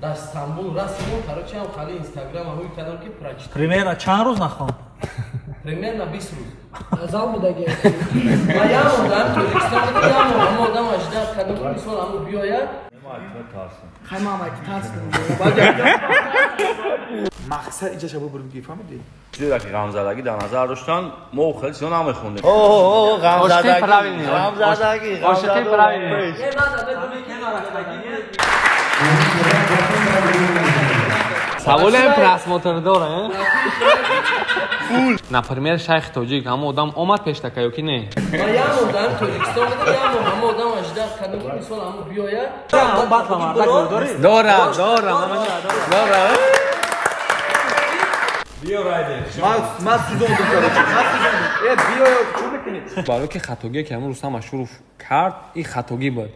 Дар Стамбул расидем, короче, ҳам хали Инстаграм ҳуй кардам ки прочитал. Примерно чанд рӯз нахон? Примерно 20 рӯз. Зал будаги. Ма як моҳ дар Тоҷикистон будам, як моҳ ҳама одам аждад кардам ки мисол ҳамо биёяд. Хай ман ай тарсидам. Мақсад иҷаша бубурем ки фаҳмидӣ? Чизе ки ғамзадагӣ дар назар доштан, мо хеле чизо намехондем. О, ғамзадагӣ, ғамзадагӣ, Ошиқи правильный. Саволем просмотр дора, э? Например, шайх тоҷик ҳама одам омад пештака ё ки не? Ма як моҳ дар Тоҷикистон будам, як моҳ ҳама одам аждад кардам ки мисол ҳамо биёяд. Батла мардак дорӣ? Дора, дора, дора. Ман сӯзондум, короче, ман сӯзондум. Э, биё, чӣ мекунӣ? Барои ки хатогие ки ҳамун Рустам Ашуров кард, ин хатогӣ буд.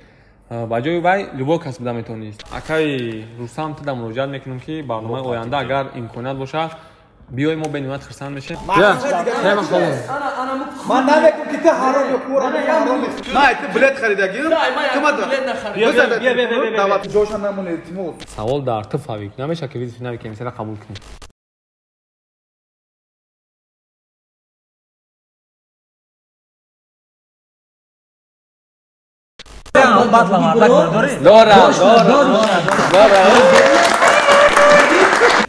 Ба ҷои вай любой кас буда метавонист. Акаи Рустам, ту да муроҷиат мекунем ки барномаи оянда агар имконият бошад, биёй, мо бениҳоят хурсанд мешем. Ман намегум ки ту ҳаром ё кура ҳаром. Ман ту билет харидагим. Ту ма Биё. Ҷоша намон, илтимос. Савол дар ту, Фавик, намешавад ки визифи нави кемисияро қабул кунӣ? Батла мардак дорӣ? Дора, дора, дора.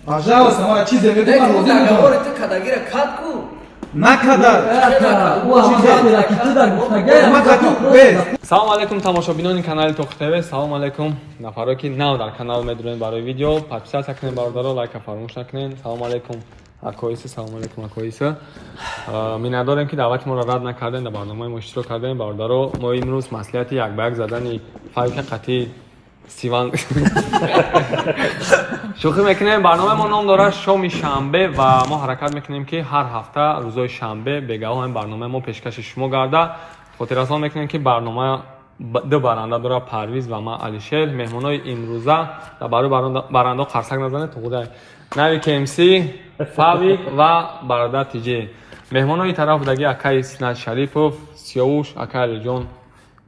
Пожалуйста, мара чизе мегум, ман розӣ мешавам. Договори ту кадагира кад ку? Накадар. Ман кату без. Салом алейкум, тамошобинони канали Тоқи ТВ, салом алейкум, нафаро ки нав дар канал медурен барои видео, подписаться кунед, бародаро, лайка фаромӯш накунед. Салом алейкум, акоиса, салом алейкум, акоиса. Миннатдорем ки даъвати моро рад накардем, дар барномаи мо иштирок кардем, бародаро. Мо имрӯз маслиҳати як ба як задани Фавика қатъи Сиван шӯхӣ мекунем. Барномаи мо ном дорад Шоми шанбе ва мо ҳаракат мекунем ки ҳар ҳафта рӯзои шанбе бегаҳо ҳамин барномаи мо пешкаши шумо гарда. Хотиррасон мекунем ки барнома ду баранда дорад, Парвиз ва ман, Алишер. Меҳмонои имрӯза дар барои барандао қарсак назанед, туғудай. Нави КМС, Фавик ва бародар Тиҷи. Меҳмонои тараф будаги акаи Синат Шарипов, Сиёвуш, акаи Алиҷон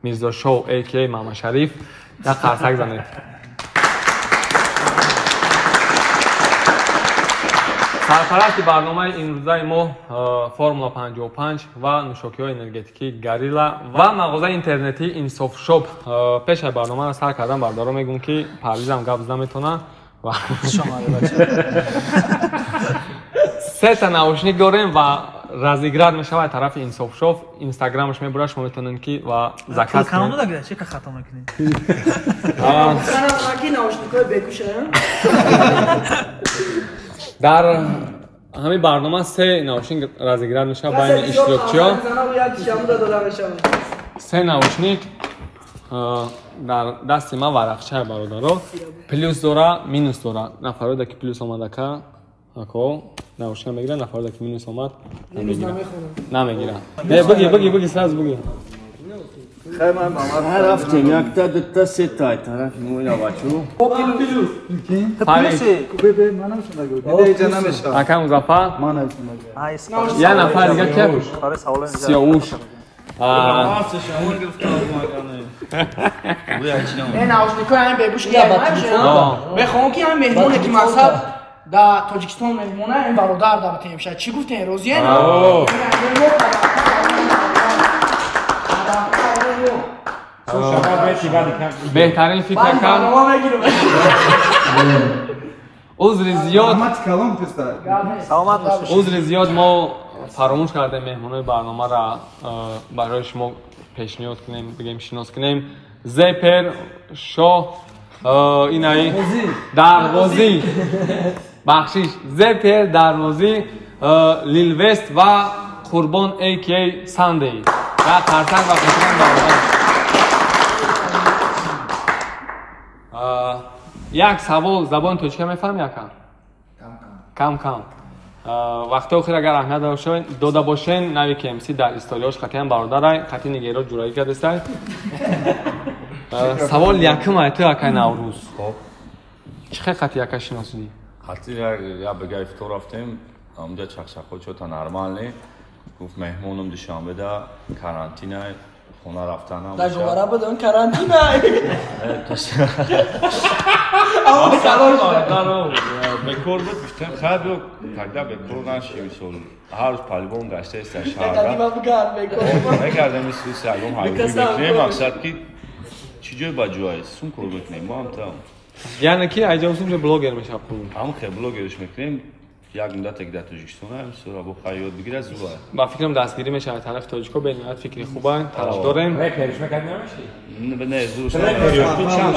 Мирзошов, ака Мамашариф. Як қарсак занед. Сарпарасти барномаи имрӯзаи мо Формула 55 ва нӯшокиҳои энергетикӣ Горилла ва мағозаи интернетии Инсофшоп. Пеш аз барномаро сар кардан, бародаро, мегӯм ки Парвизам гап зада метавонад ва сета наушник дорем ва разыграть мешавад тарафи Инсофшоп. Инстаграмаш мебурад, шумо метавонед ки ва заказ Канал кунед. дагира, чӣ ка хато мекунӣ? Канал ки наушникҳои бегӯша. Дар ҳамин барнома се наушник разыграть мешавад байни иштирокчиён. Се наушник дар дасти ман варақчае, бародаро, плюс дора, минус дора. Нафароде ки плюс омадака, ако наушник мегирад, нафароде ки минус омад, намегирад, намегирад. Не, буги, буги, буги, сразу буги. Рафтем, якта, дута, сета, тарафи мо ина бачо. Фавик. Бе, бе, ман намешавам. Дида иҷа намешавам. Ака Музаффар. Ман намешавам. Я нафар дига ки? Сиёвуш. Э, наушникҳои ҳамин бегӯш ки мехоҳам ки ҳамин меҳмоне ки мақсад дар Тоҷикистон меҳмона, ин бародар дар битем шад. Чӣ гуфтем, розиен? Беҳтарин фикр кард. Узри зиёд. Раҳмати калон писта. Саломат бошед. Узри зиёд, мо фаромӯш кардем меҳмонои барномаро барои шумо пешниҳод кунем, бигем, шинос кунем. Зепер Шоҳ, инаи Дарвозӣ, бахшиш, Зепер Дарвозӣ, Лилвест ва Қурбон ака Сандей. Ва қарсак ва хотирам бародар. Як савол, забони тоҷика мефаҳми, ака? Кам кам. Вақти охир агар аҳамият дода бошен, нави КМС дар историёш қатъиян бародарай, қатъи нигеро ҷурагӣ кардестай. Савол якум ай ту, акай Наврӯз. Чӣ хел қатъи ака шиносидӣ? Қатъи як бега ифтор рафтем, онҷа чақчақҳо чота нормальный. Гуфт меҳмонам Душанбеда, карантина. Хона рафтан ҳам. Дар ҷумара будам карантина. Бекор буд, гуфтем хай биё, тогда бекор наши, мисол ҳар рӯз по-любому гаштаест дар шаҳр. Мегардем ис ягон ҳайвонӣ мекунем, мақсад ки чӣ ҷой ба ҷой сум кор мекунем, мо ҳам там. Яъне ки айҷа сум блогер мешавад. Ҳам хе блогерш мекунем. Як муддате ки дар Тоҷикистон ҳам сура бо хайёт бигирад зуба. Ба фикрам дастгирӣ мешавад тарафи тоҷико, бениҳоят фикри хуба, тараф дорем. Репериш мекард намеши? Не, зур. Чанд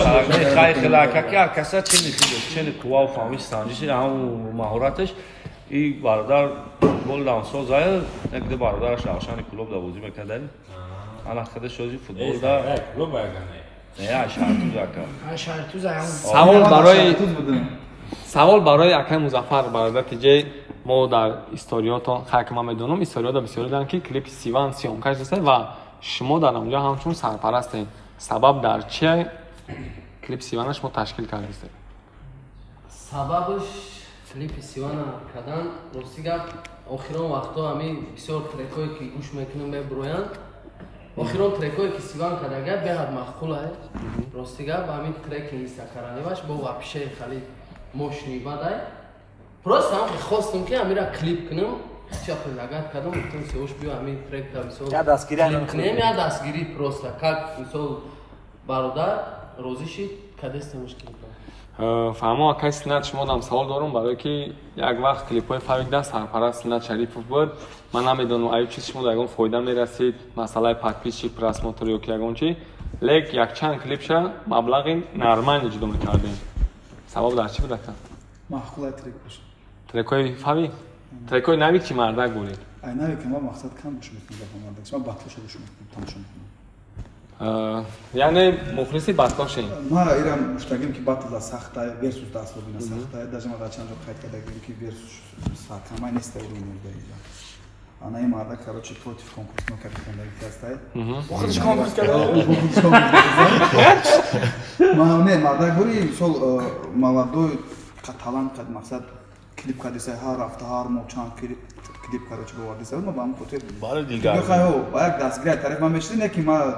хай хелака ки ҳар каса чени хидаш, чени қувва фаҳмиш санҷиши ҳам маҳораташ и бародар футбол ламсоз ай, як ду бародараш Равшани клуб да бозӣ мекард. Ана хидаш ҳози футбол да. Клуб агане. Не, Шаҳртуз ака. Шаҳртуз Савол барои акай Музаффар бародар ТJ мо дар историётон хай ки ман медонам историёда бисёр дидам ки клипи Сиван съёмкаш дасте ва шумо дар онҷо ҳамчун сарпарастед. Сабаб дар чие клипи Сивана шумо ташкил кардистед? Сабабаш клипи Сивана кардан рости гап охирон вақтҳо ҳамин бисёр трекҳое ки гӯш мекунам мебуроянд. Охирон трекҳое ки Сиван кардага беҳад маъқулае. Рости гап ҳамин треки Истакараниваш бо вообще хали мощный бадай. Просто ҳам хостум ки амира клип кунам, ча предлагать кардам, гуфтам сеош биё ҳамин трек да мисол. Я дастгирӣ кунем, я дастгирӣ просто как мисол бародар розӣ шид, кадестемш клип. Фаҳмо акай Синат шумо дам савол дорум барое ки як вақт клипҳои Фавик да сарпараст Синат Шарипов буд. Ман намедонам аю чиз шумо ягон фоида мерасид, масъалаи подписчик, просмотр ё ки ягон чи, лек якчанд клипша маблағи нормалӣ ҷудо мекардем. Сабаб дар чӣ буд ака? Маъқулай трек бошад. Трекҳои Фави? Трекҳои нави чи мардак буред? Ай нави ки ман мақсад кам гӯш мекунам гапа мардак. Ман батлоша гӯш мекунам, тамошо мекунам. Яъне мухлиси батлошем? Ман ирам гуфтагим ки батл сахта, версус да аслобина сахта. Даже ман дар чанд ҷо қайд кардагим ки версус камай неста урун инҷа. Ана ин мардак короче против конкурс но капитан дагӣ Худаш конкурс карда. Ман не мардак бури мисол молодой талант қад мақсад клип кардиса ҳар ҳафта ҳар моҳ чанд клип короче бовардиса ман ба ҳамон хотир барои дилгармӣ. Хайо ба як дастгирӣ тараф ман мешидӣ не ки ман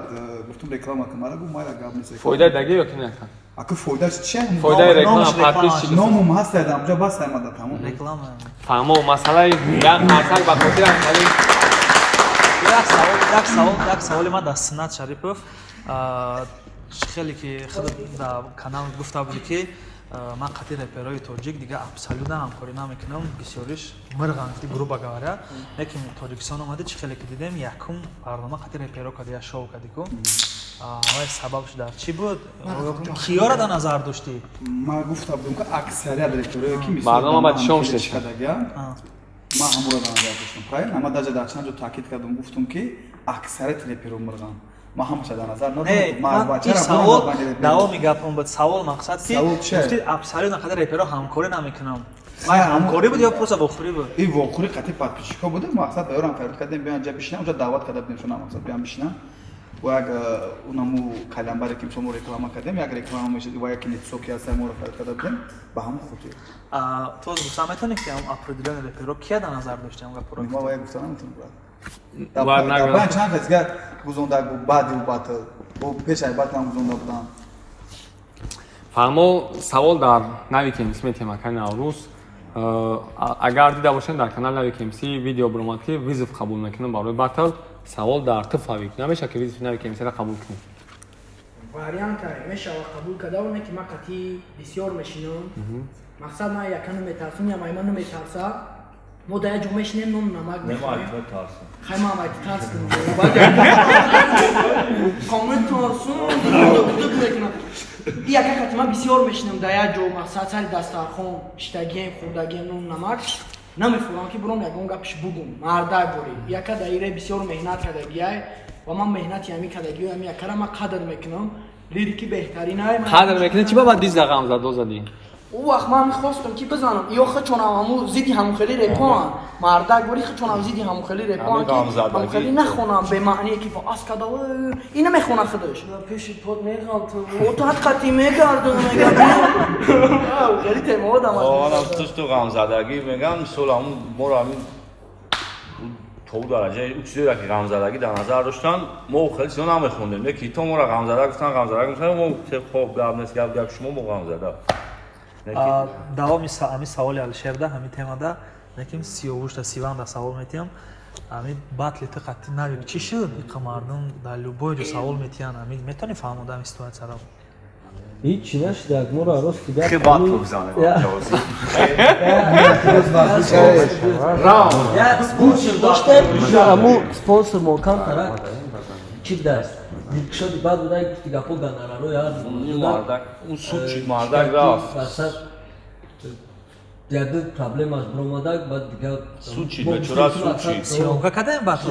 гуфтум реклама кун мара гуфт майра гап нест. Фоидаи даги ё ки не? Аку фоидааш чия? Фоидаи реклама подписчик. Номум ҳаст амҷа бас аймада тамом. Реклама. Фаҳмо масъалаи як қарсак ба хотир ҳам Як саволи ман дар Синат Шарипов. Хеле ки худ дар канал гуфта будӣ ки ман қатъи реперои тоҷик дига абсолютно ҳамкорӣ намекунам, бисёриш мирған гуфти грубо говоря. Лекин Тоҷикистон омадӣ чӣ хеле ки дидем якум барнома қатъи реперо кардӣ, як шоу кардӣ ку. Вай сабабш дар чӣ буд? Киёро дар назар доштӣ? Ман гуфта будам ки аксарият реперое ки мисол барнома ба шом шуда. Ман ҳамонро дар назар доштам. Правильно? Ман даже дар чанд ҷо таъкид кардам, гуфтам ки аксарияти реперо мирған. Ман ҳамаша дар назар надорам. Савол давоми гапам буд. Савол мақсад ки гуфтид абсолютно қадар реперо ҳамкорӣ намекунам. Ман ҳамкорӣ буд ё просто вохӯрӣ буд? Ин вохӯрӣ қатъи подписчикҳо буд. Мақсад ба ёрам фарёд кардем биён ҷа бишинам, онҷа даъват карда будем шуна мақсад биён бишинам. Ва як унаму калямбаре ки мисол мо реклама кардем, як реклама мешид ва як лицо ки ҳаст моро фарёд карда будем ба ҳамон хотир. Ту гуфта метавонӣ ки ҳам определённый реперо кия дар назар дошти ҳам гапро? Ман ва як гуфта наметавонам брат. Дар чанд кас дигар гузонда баъди ӯ батл, бо пешаи батл ҳам гузонда буданд. Фаҳмо савол дар Нави КМС метем акай Наврӯз. Агар дида бошем дар канали Нави КМС видео баромад ки визов қабул мекунам барои батл. Савол дар ту Фавик намешавад ки визови Нави КМС-ро қабул кунӣ? Варианта мешавад қабул карда, оне ки ман қатъи бисёр мешинам. Мақсад ман яка наметарсам, я майман наметарса. Мо дар як ҷо мешинем, нону намак мехӯрем. Хай ман ай тарс кунам. Комил тарсум, дук мекунам. Яка қатъи ман бисёр мешинам дар як ҷо, мақсад сари дастархон, шитагием, хӯрдагием, нону намак. Намефурам ки буром ягон гапш бугум, мардак бурӣ. Яка дар ире бисёр меҳнат кардагиай ва ман меҳнати ҳамин кардагио ҳамин якара ман қадр мекунам. Лирики беҳтаринай. Қадр мекунӣ? Чӣ ба диза ғам зад задӣ? Ӯ вақт ман мехостам ки бизанам. Ё худчонам ҳамун зидди ҳамун хели репоан. Мардак бурӣ худчонам зидди ҳамун хели репоан ки ҳамун хели нахонам бемаъние ки аз када ин намехона худаш. Пеши под меғалтам. Отат қатӣ мегардам мегардам. Хели темаодам. Оҳ, ту ғамзадагӣ мегам, мисол ҳамун моро ҳамин то дараҷаи ӯ чизеро ки ғамзадагӣ дар назар доштанд, мо хеле чизо намехондем. Леки то моро ғамзада гуфтан, ғамзада гуфтан, мо хоб гап нест, гап гап шумо мо ғамзада. Давоми ҳамин саволи Алишерда, ҳамин темада, лекин сиёвушда Сиванда савол метиҳам. Ҳамин батли ту қатъи Навик чӣ шуд? Иқа мардум дар любой ҷо савол метиҳанд. Ҳамин метавонӣ фаҳмода ҳамин ситуатсияро? Ҳичи нашидак, моро рости гап. Хе батл бизанем. Аму спонсор мо камтарак чӣ даст? Дилкушоди бад буда, гуфти гапо гонораро яр. Мардак, он суд чид мардак рафт. Яду проблемаш бромадак, баъд дигар суд чид, бечора суд чид. Съёмка кадаем батл?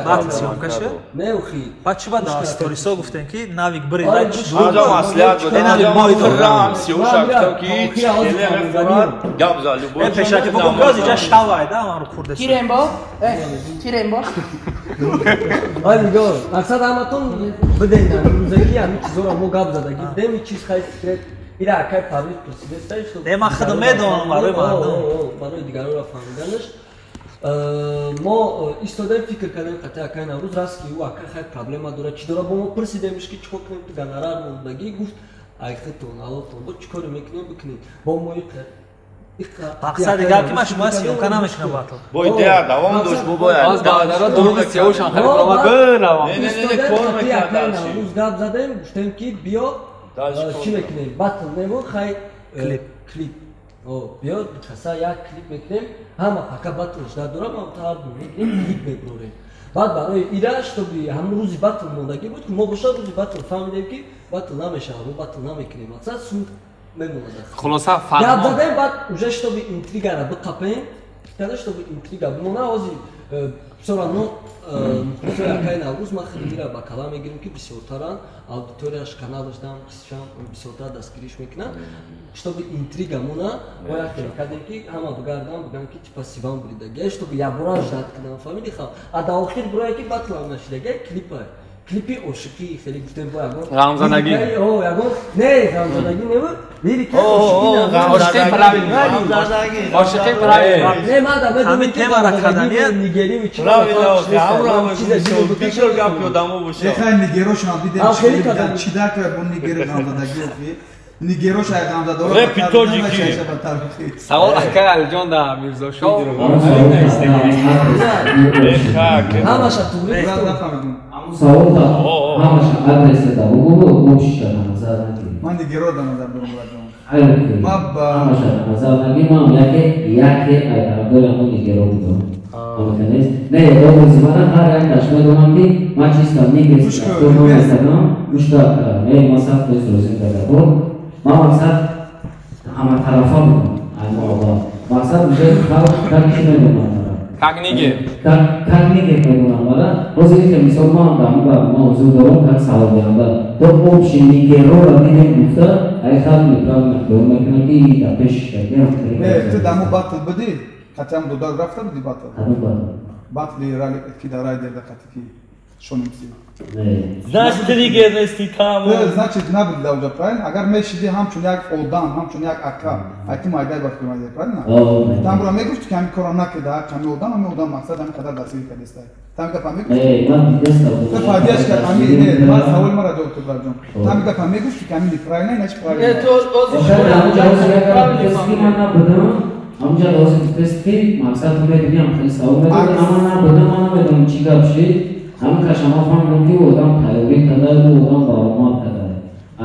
Батл съёмка шуд? Не, ухи. Баъд чӣ баъд сторисо гуфтем ки Навик бирид. Анҷо маслиҳат буд. Навик бои Рам сиёша гуфтам ки гап за любой. Пешаки бо газ иҷа шавай да ман ру курдес. Тирембо? Тирембо? Ай нигоҳ, мақсад ҳаматон биден рӯзагӣ ҳамин чизоро мо гап задагӣ будем, ин чиз хай секрет. Ира акай Парвиз пурсидестай, что Не, ман худам медонам барои мардум. Барои дигаронро фаҳмиданаш. Мо истодаем фикр кардем қатъи акай Наврӯз раст ки ӯ акай хай проблема дорад, чӣ дорад, бо мо пурсидемш ки чӣ кор кунем, ту гонорар мондагӣ, гуфт ай худтон аллотон бо чӣ коре мекунем бикунем. Бо мо мақсади гап ки ман шумо съёмка намекунам батл. Бо идея давом дошт, бо бояд. Аз бародаро дуруғи сиёҳшан хеле баромад бирава. Не, не, не, кор мекард. Наврӯз гап задем, гуфтем ки биё чӣ мекунем? Батл немо, хай клип. Клип. Биё каса як клип мекунем, ҳама пока батл ждать дорам, ҳам таҳар мекунем, клип мебурорем. Баъд барои ира, чтобы ҳамон рӯзи батл мондагӣ буд, ки мо бошад рӯзи батл фаҳмидем ки батл намешавад, мо батл намекунем. Мақсад суд мемонад. Хулоса Гап фаҳмо. задем, баъд уже чтобы интригара биқапем, када чтобы интрига бимона, ҳозир всё равно мухлисои акаи Наврӯз ман хеле мира ба кала мегирем ки бисёртаранд, аудиторияш каналаш дам чизшам бисёртар дастгириш мекунанд. Чтобы интрига мона, мо як хеле кардем ки ҳама бигардан бигӯянд ки типа Сиван буридагия, чтобы якбора ждать кунанд, фаҳмиди хав. А дар охир бурое ки батлам нашидагия, клипа. Клипи ошиқӣ хеле гуфтем бо ягон Ғамзадагӣ. Ягон не ғамзадагӣ не буд, лирика ошиқӣ. Ошиқӣ правильно. Ошиқӣ правильно. Не, ман да медонам Ҳамин ки темаро ғамзадагӣ кардания- нигерӣ чӣ Правильно, ҳамро бисёр гап ёдамо боша. Ехай нигерошам дидем А, хеле чӣ кардам. чӣ дар кар бо нигери ғамзадагӣ охи. Нигерош ай ғамзадоро Рэпи тоҷикӣ. Савол акай Алиҷон да Мирзошоҳ. Еха, Ҳамаша туғри Брат гуфтам. нафаҳмидум. Савол да ҳамаша адреса да бугу общиша дар назар нагиред. Ман нигеро дар назар дорам браҷон. Хайр ки Ма ба- ҳамаша дар назар нагир, ман яке ай тарафдори ҳамон нигеро будам. Ҳамаша нест. Не, образи мана ҳар як каш медонам ки ман чисто нигер Гӯш кун, тарафдор Нигер. наместадам. Гӯш кун, не, ман сахт нест розӣ дар ман мақсад ҳаматарафа будам. Ай мо аввал. Мақсад уже халқ как чӣ медонам мара. Как нигер. Как нигер медонам мара. Ҳозир ки мисол ман дар ин барнома ҳузур дорам как саволдиҳанда. То общий нигерора дидем гуфта, ай халқ неправильно хиёл мекунад ки дар пеши шагиам хеле Не, ту дамо батл будӣ? Қатъиам додар рафта будӣ батл? Кадом батл? Батли рали ки дар райдер да қатъи ки шонимси. Не. Значит, ты нигер нести там. Значит, набуди дар онҷа, правильно? Агар мешиди ҳамчун як одам, ҳамчун як ака, ай ту майдай ба фикр майдай, правильно? О, Там бура мегуфти ки ҳамин корро накарда, ҳақ ҳамин одам, ҳамин одам мақсад ҳамин қадар дастгирӣ кардистай. Там гапа мегуфти? Не, ман дидеста Ту фадияш кард, ҳамин не, ман саволи маро ҷавоб ту браҷон. Там гапа мегуфти ки ҳамин неправильно, иначи Не, правильно. ту ҳозир Охир ҳамонҷа ҳозир як гап гуфтест ки ман набудам. Ҳамонҷа ҳозир гуфтест ки мақсад ту медонӣ ҳам хеле савол медодӣ, аммо набудам, ман намедонам чӣ гап шид. Ҳамин кашама фаҳмидам ки ӯ одам тайёрӣ карда, ӯ одам баромад карда.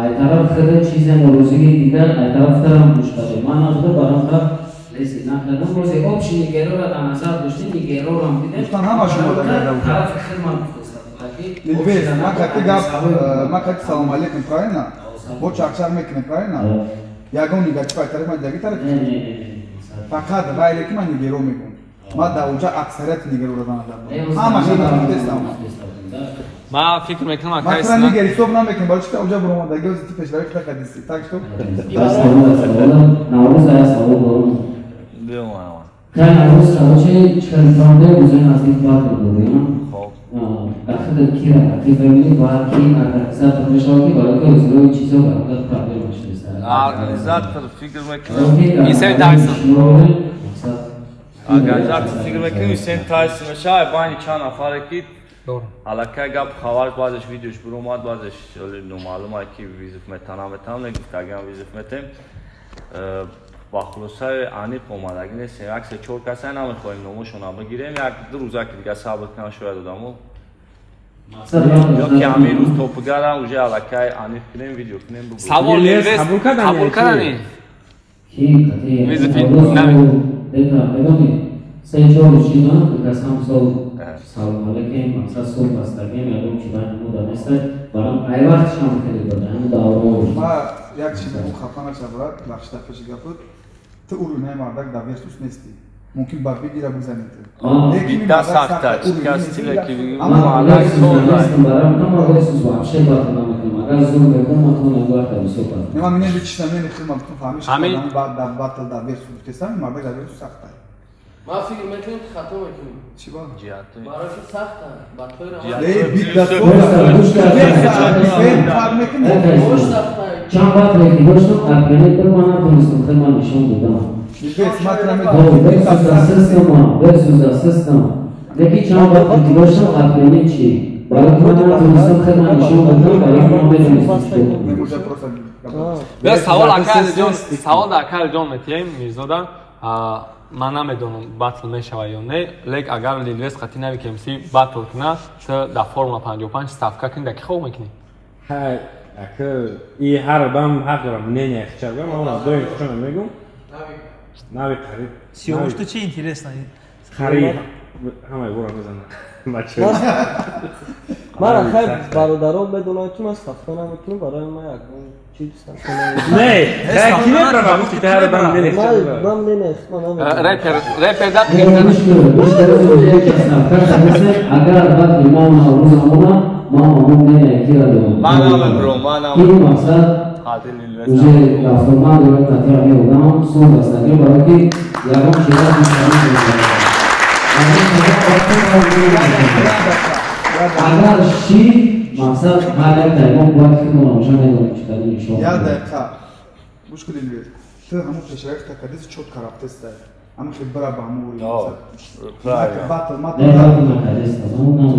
Ай тараф хеле чизе норозигии дигар, ай тараф тарам гӯш кардем. Ман набуда барам ка лези накардам. Бозе общий нигерора дар назар доштем, нигерорам дидем. Гуфтан ҳама шумо дар гардабуд. Тарафи хел ман гуфтестам. Лилбез, ман қатъи гап, ман қатъи салом алейкум, правильно? Бо чақчақ мекунем, правильно? Ягон негатив ай тарафи ман дигари тараф. Не, не, не. Фақат ғайре ки ман нигеро мегӯм. Ман дар онҷа аксарияти нигерора дар назар дорам. Ҳамаша дар гуфтестам. Ман фикр мекунам Ман акай тура Сина нигер ҳисоб намекунам, барои чӣ ки онҷа буромадагӣ ҳозир ту пешравӣ худа кардисти. Так что Наврӯз я савол дорам. Бимонам. Кай Наврӯз, короче, чӣ кар фаҳмидем, рӯзои наздик батл додем. Хоб. Дар худ кира рақиб мебинӣ ва ки организатор мешавад, ки барои ки ҳозирои чизо бародар проблема шудааст. Организатор фикр мекунам. Исай Тайсон. Организатор фикр мекунем Ҳусейн Тайсон мешавад, байни чанд нафаре ки аллакай гап хабар, баъзеш видеош биромад, баъзеш номаълум ай ки визиф метан наметан, гуфтагиам визиф метем. Ба хулосаи аниқ омадагӣ нестем. Як се чор каса намехоҳем номошона бигирем, як ду рӯза ки дига сабр кунам, шояд одамо ё ки ҳамин рӯз топигарам уже аллакай аниқ кунем, видео кунем. Савол қабул кардани? Ки қати медони се-чор рӯз шидан, кас ҳам сол салом алейкум, мақсад сулҳ бастагем, ягон чи байни мо да нестай. Барам ай вақтшам хеле бада, ҳамин даврао. Ма як чиз мегӯм, хафа наша, брат, бахшида пеши гапот. Ту уровни мардак дар версус нести. Мумкин ба бигира бизани ту. Бита сахта, чикас стиле ки мардак созай. Барам ҳама версус вообще батл намекунам. Агар зур мекунам, ман то нагу вақта бисёр батл. Не, ман мене лично мене хидмат кун фаҳмиш, баъд дар батл дар версус гуфтесам, мардак дар версус сахта. Ман фикр мекунем ки хато мекунем. Чӣ ба? Барои ки сахта, батлҳои Не, бита чанд батле ки доштам, отменить ман натонистам, хеле ман нишон додам. Версус асистам. Лекин чанд батле ки доштам, отменить чӣ? Барои ки ман натонистам, хеле ман нишон додам, барои ки ман медонистам чӣ. Бیا савол акалҷон, савол дар акалҷон метиҳем, Мирзода. Ман намедонам батл мешава ё не, лек агар Лилвес қати нави КМС батл куна, ту дар Формула 55 ставка кунӣ, дар ки хоб мекунӣ? Ҳа, ака и ҳар одам ҳақ дорам мнение хича бигам, ман доим хича мегум. Нави қариб. Сиёвуш, ту чи интересно? Қариб ҳамаи бора мезанад. Ман хай бародарон медонанд ки ман ставка намекунам, барои ман ягон чиз ставка намекунам. Не, хай ки мебарам, гуфти ту ҳар одам мнение хича бигам. Ман мнение хича намекунам. Репер да агар батли ман Наврӯз амона, ман ҳамон мнение кира дорам. Ман намебарам, ман Ин мақсад уже рафтомад дорад қати ҳамин одам сулҳ бастагӣ, барои ки ягон чиза агар ши мақсад ҳар як таймон бояд ки мо намоша медонем чӣ кардем иншоалло. Як дақиқа гӯш кун, Лилвес. Ту ҳамон пешрафта кардиси чётко рафтеста. Ҳамон хел бира ба ҳамон уровень. Батл матл.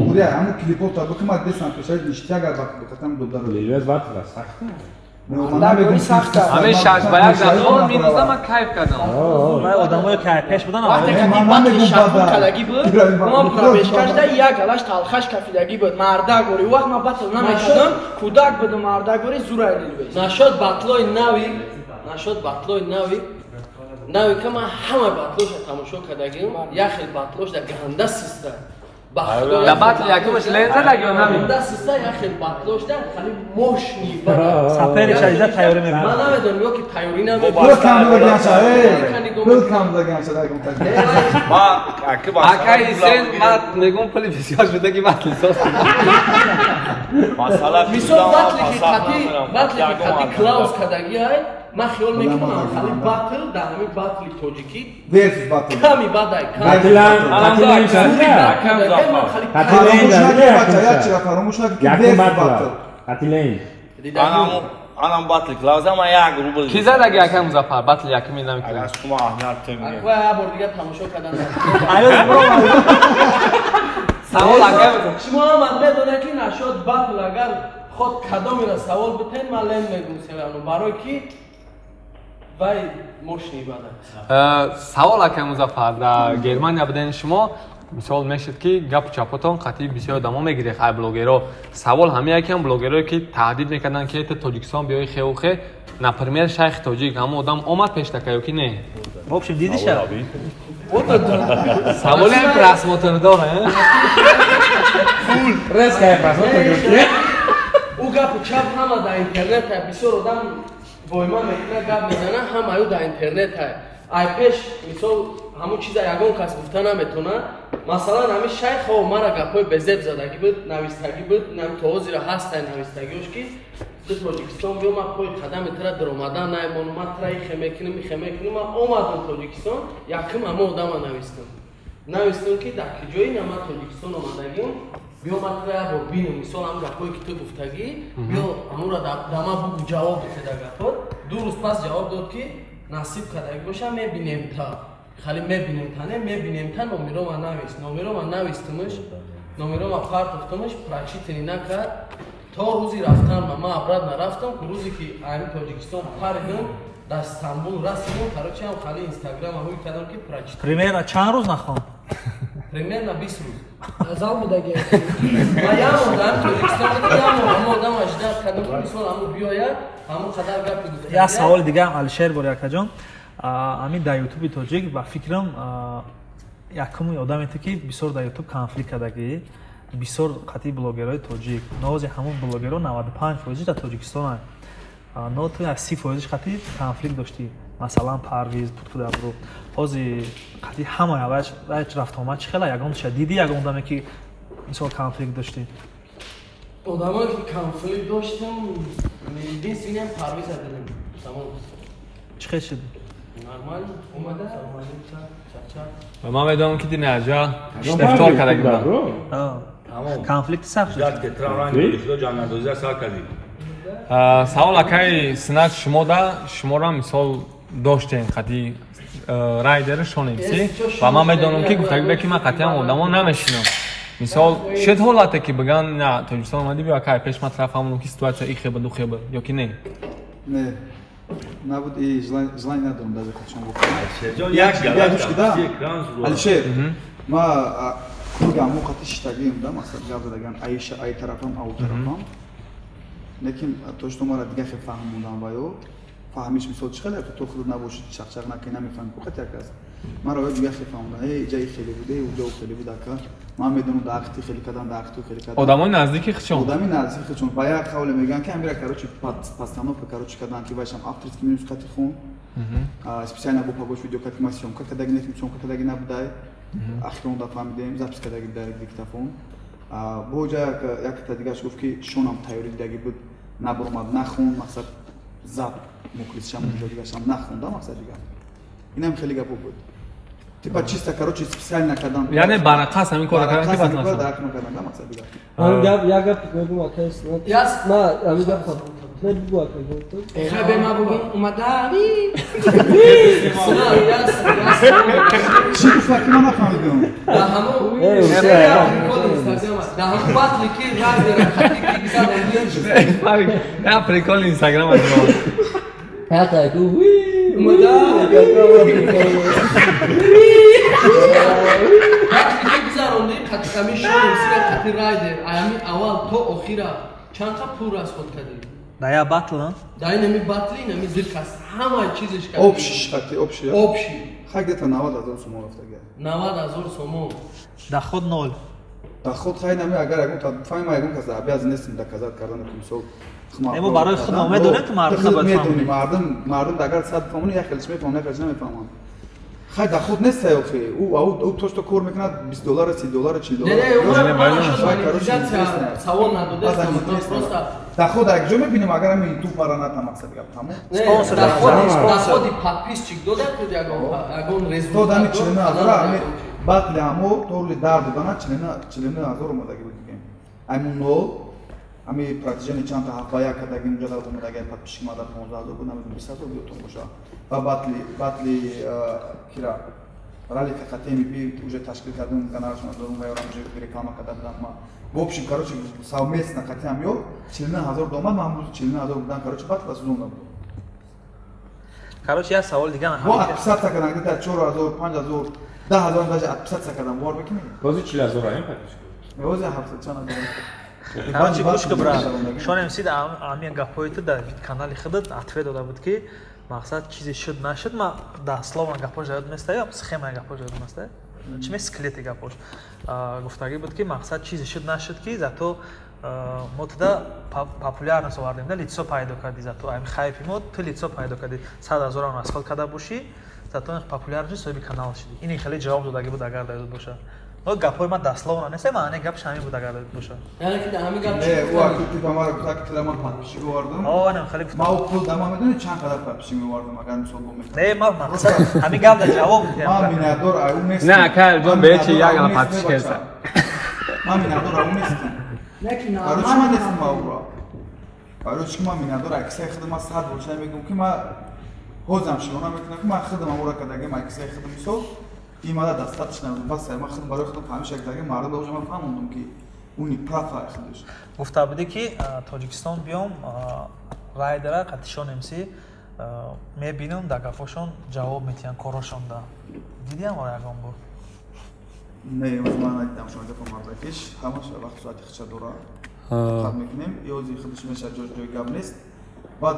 Уря ҳамон клипота бикун, ман десам пешрафт ништяк агар батл бикатам додаро. Лилвес батл сахта. Ҳамин 6-1 задон минуса ман кайф кардам. Ман одамои кайф пеш будан. Вақте ки батли шахун калагӣ буд, ман пробешкашда як галаш талхаш кафидагӣ буд. Мардак гори вақт ман батл намекардам, кӯдак будам, мардак гори зурай Лилвес. Нашод батлои нави, нашод батлои нави. Нави ка ман ҳама батлоша тамошо кардагим, як хел батлош да ганда систа. Да батл якумаш лен задаги ё нави? Ганда систа, як хел батлош да хали мощный бада. Сапериш аҷда тайёрӣ мебинад. Ман намедонам ё ки тайёрӣ намебинад. Пул кам заганша, эй! Пул кам заганша, дай гум так. Ма аки ба Акай Ҳусейн, ман мегум пули бисёр шуда ки батл соз. Масала мисол батли ки қати батли ки қати Клаус кадаги ай, ман хиёл мекунам хали батл дар ҳамин батли тоҷикӣ версус батл. Ками бадай, ками. Фаромӯш накун ки версус батл. Қатилайн. Анам батл Клаус ама як рубл. Ки задаги акай Музаффар? Батл якуми намекунам. Агар шумо аҳамият темиге. Ва як бор дига тамошо кардан. Савол акай Музаффар. Шумо ҳам медонед ки нашод батл агар худ кадомеро савол битен, ман лен мегум селану, барои ки вай мощный бада. Савол акай Музаффар, дар Германия буден шумо, мисол мешид ки гапу чапотон қатъи бисёр одамо мегиред ай блогеро. Савол ҳамин якам блогерое ки таҳдид мекарданд ки ту Тоҷикистон биёи хеу хе, например шайхи тоҷик, ҳамон одам омад пештака ё ки не? В общем, дидиша? Саволи ҳам просмотр дора, э? Резкая просмотр гирифт. Ӯ гапу чап ҳама дар интернет ҳай, бисёр одам войма мекуна, гап мезана, ҳама ӯ дар интернет ҳай. Ай пеш мисол ҳамон чиза ягон кас гуфта наметона. Масалан ҳамин шайх ҳо мара гапҳои безеб задагӣ буд, навистагӣ буд, то ҳозира ҳастай навистагиҳош ки ту Тоҷикистон биё, ман пои қадами тура даромадан наймонам, ман тура ихе мекунам, ихе мекунам. Ман омадам Тоҷикистон, якум ҳамон одама навистам. Навистам ки дар ки ҷои на ман Тоҷикистон омадагим, биё ман тура як бор бинам, мисол ҳамон гапҳое ки ту гуфтагӣ, биё ҳамонро да ман бугу ҷавоб бите да гапҳот. Ду рӯз пас ҷавоб дод ки насиб кардагӣ боша, мебинем та. Хали мебинем та, не мебинем та, номерома навис. Номерома навистумш, номерома партофтумш, прочитанный накард. То рӯзи рафтан ма обратно рафтам, рӯзе ки ами Тоҷикистон паридам, дар Стамбул расидам, короче, ҳам хали Инстаграма ҳуй кардам ки прочитанный. Примерно чанд рӯз нахон? Примерно 20 рӯз. Зал будаги. Ма як моҳ дар Тоҷикистон будам, як моҳ ҳама одам аждар кардам, ки мисол ҳамун биёяд, ҳамун қадар гапи гуфта. Як саволи дига Алишер бори акаҷон. Ами дар Ютуби тоҷик ба фикрам якуми одамете ки бисёр дар Ютуб конфликт кардагӣ, бисёр қатъи блогерҳои тоҷик. Нози ҳамун блогерҳо 95% дар Тоҷикистонанд. Но ту як 30% қатъи конфликт доштӣ. Масалан Парвиз, Путкудабру. Ҳози қатъи ҳамаи аввалаш рафтуомад чӣ хела? Ягон чиз дидӣ, ягон одаме ки мисол конфликт доштӣ? Одамое ки конфликт доштам, единственный Парвиза дидам. Тамом. Чӣ хел шуд? Нормально, омада, салом алейкум, чак-чак. Ва ман медонам ки динаҷа штефтор карда будам. Конфликти сахт шуд. Савол акаи Синат шумо да, шуморо мисол доштем қати райдери Шонемси ва ман медонам ки гуфтагӣ буда ки ман қатъиан одамо намешинам. Мисол шуд ҳолате ки биган на Тоҷикистон омадӣ биё акай пеш ман тараф ҳамонам ки ситуация и хеба ду хеба ё ки не? Не. Набуд и желание надорам даже худшон бухорам. Алишер, ма кургам мо қати шитагием да, масалан гап задаган Аиша ай тарафам, ау тарафам. Лекин то что мара дига хел фаҳмондан ва ё фаҳмиш мисол чӣ хеле ту худат набоши чақчақ накунӣ намефаҳмӣ ку қати як аст. Мара ё дига хел фаҳмондан, эй иҷа и хеле буд, эй уҷа хеле буд ака. Ман медонам да ақти хеле кадан, да ақти хеле кадан. Одамои наздики хичон. Одами наздики хичон. Ба як қавле мегӯянд ки амира короче постановка короче кадан ки вайшам авторский минус қати хун. Специально бо пагош видео кард ки ман съёмка кадаги нестам, съёмка кадаги набудай. Ахирон да фаҳмидем, запись кадаги дар диктофон. Бо ҷа якта дигаш гуфт ки шонам тайёрӣ дидаги буд, набуромад, нахун, мақсад зад мухлисшам уҷо дигашам нахунда, мақсад дигар. Инам хеле гапо буд. Типа чисто короче специально кадан. Яъне барақас ҳамин кора кардан ки баъд масалан. Дарк накардан, да мақсад дигар. Ҳамин гап як гап мегӯм акай Синат. Ма ҳамин гап не бугу акай. Хай бе ма бугум омада. Синат, яс, яс. Чӣ гуфт ки ман нафаҳмидам? Да ҳамон прикол Инстаграм, да ҳамон батли ки райдера қати ки гузарондем. Я прикол Инстаграм аз. Ҳата ку омада. Батли ки гузарондем қати ҳамин Шонемси қати райдер, ҳамин аввал то охира чанд қа пул расход кардем? Да я батл, а? Да ин ами батли, ин ами зиркас, ҳама чизеш кардем. Общий қати, общий. Общий. Хай где-то 90 000 сомон рафтага. 90 000 сомон. Доход ноль. Доход хай нами агар ягон та фаҳм ягон кас обязан нестем доказать кардан ки мисол Не, мо барои худмон медонем, ту мардум набояд медонӣ, мардум агар сад фаҳмонӣ як хелиш мефаҳмон, як хелиш намефаҳманд. Хай доход нест охи. Ӯ то что кор мекунад $20, $30, $40. Не, не, савол надодастам, просто доход як ҷо мебинем, агар ҳамин ютуб мара ната мақсад гап тамом. Спонсор, доходи подписчик дода ту ягон результат. Додани 49 000 ҳами батли ҳамо то рӯзи дар додана 49 000 омадаги буд дигем. Ҳамин нол ҳами протяжении чанд та ҳафта як кадаги унҷа дар омадаги подписчик мада 15 000 буд, намедонам 20 000 буд боша. Ва батли кира ралика қати MVP уже ташкил кардем, гонораршон додум ва ёрам уже реклама карда будам ма. В общем, короче, совместно қати ҳам ё 49 000 омад, ман ҳамрӯз 49 000 будан, короче, батла сузонда будам. Короче, як савол дига. Бо отписаться кардан где-то 4 000, 5 000, 10 000 даже отписаться кардан, бовар мекунӣ? Бози 40 000 аем подписчик. Бози 700 чанд ҳазор. Короче, гӯш ка брат. Шон МС да ҳамин гапҳои ту дар канали худат ответ дода буд ки мақсад чизе шуд нашуд, ма дословно гапҳош ёд местая, схемаи гапҳош ёд местая. Чӣ ме скелети гапҳош. Гуфтагӣ буд ки мақсад чизе шуд нашуд ки зато мо туда популярность овардем, да лицо пайдо кардӣ, зато ҳамин хайпи мо ту лицо пайдо кардӣ, 100 000 расход карда бошӣ, зато популяр шудӣ, соҳиби канал шудӣ. Ин хеле ҷавоб додагӣ буд агар дар ёд боша. Но гапҳои ман дословно нест, маънии гапш ҳамин буд агар дар ёд боша. Яъне ки дар ҳамин гап Не, ӯ аку типа мара гуфта ки тира ман подписчик овардам. О, анам хеле гуфтам. Ма ӯ пул да ман медонӣ чанд қадар подписчик меовардам агар мисол бо мекардам. Не, ман мақсад ҳамин гап дар ҷавоб медиҳам. Ман миннатдор ай ӯ нестам. Не, ака ҷон бе чи як ала подписчик аст. Ман миннатдор ай ӯ нестам. Короче, ман нестам ма ӯро. Короче, ман миннатдор аксари худ ман 100 бор чай мегӯям ки ман Ҳозам шигона мекунам ки ман худам амора кардагим, айкисаи худам мисол имада достаточно бас ман худам барои худам фаҳмиша кардагим, мардум ба ман фаҳмондум ки уни прав худаш. Гуфта будӣ ки Тоҷикистон биём райдера қатишон МС мебинам, дар гапошон ҷавоб метиҳанд корошонда. Дидиам ора ягон бор? Не, ман надидам шумо гапа мардакиш, ҳамаш вақт соати хича дора. Қад мекунем, ёзи худаш меша ҷой гап нест. Баъд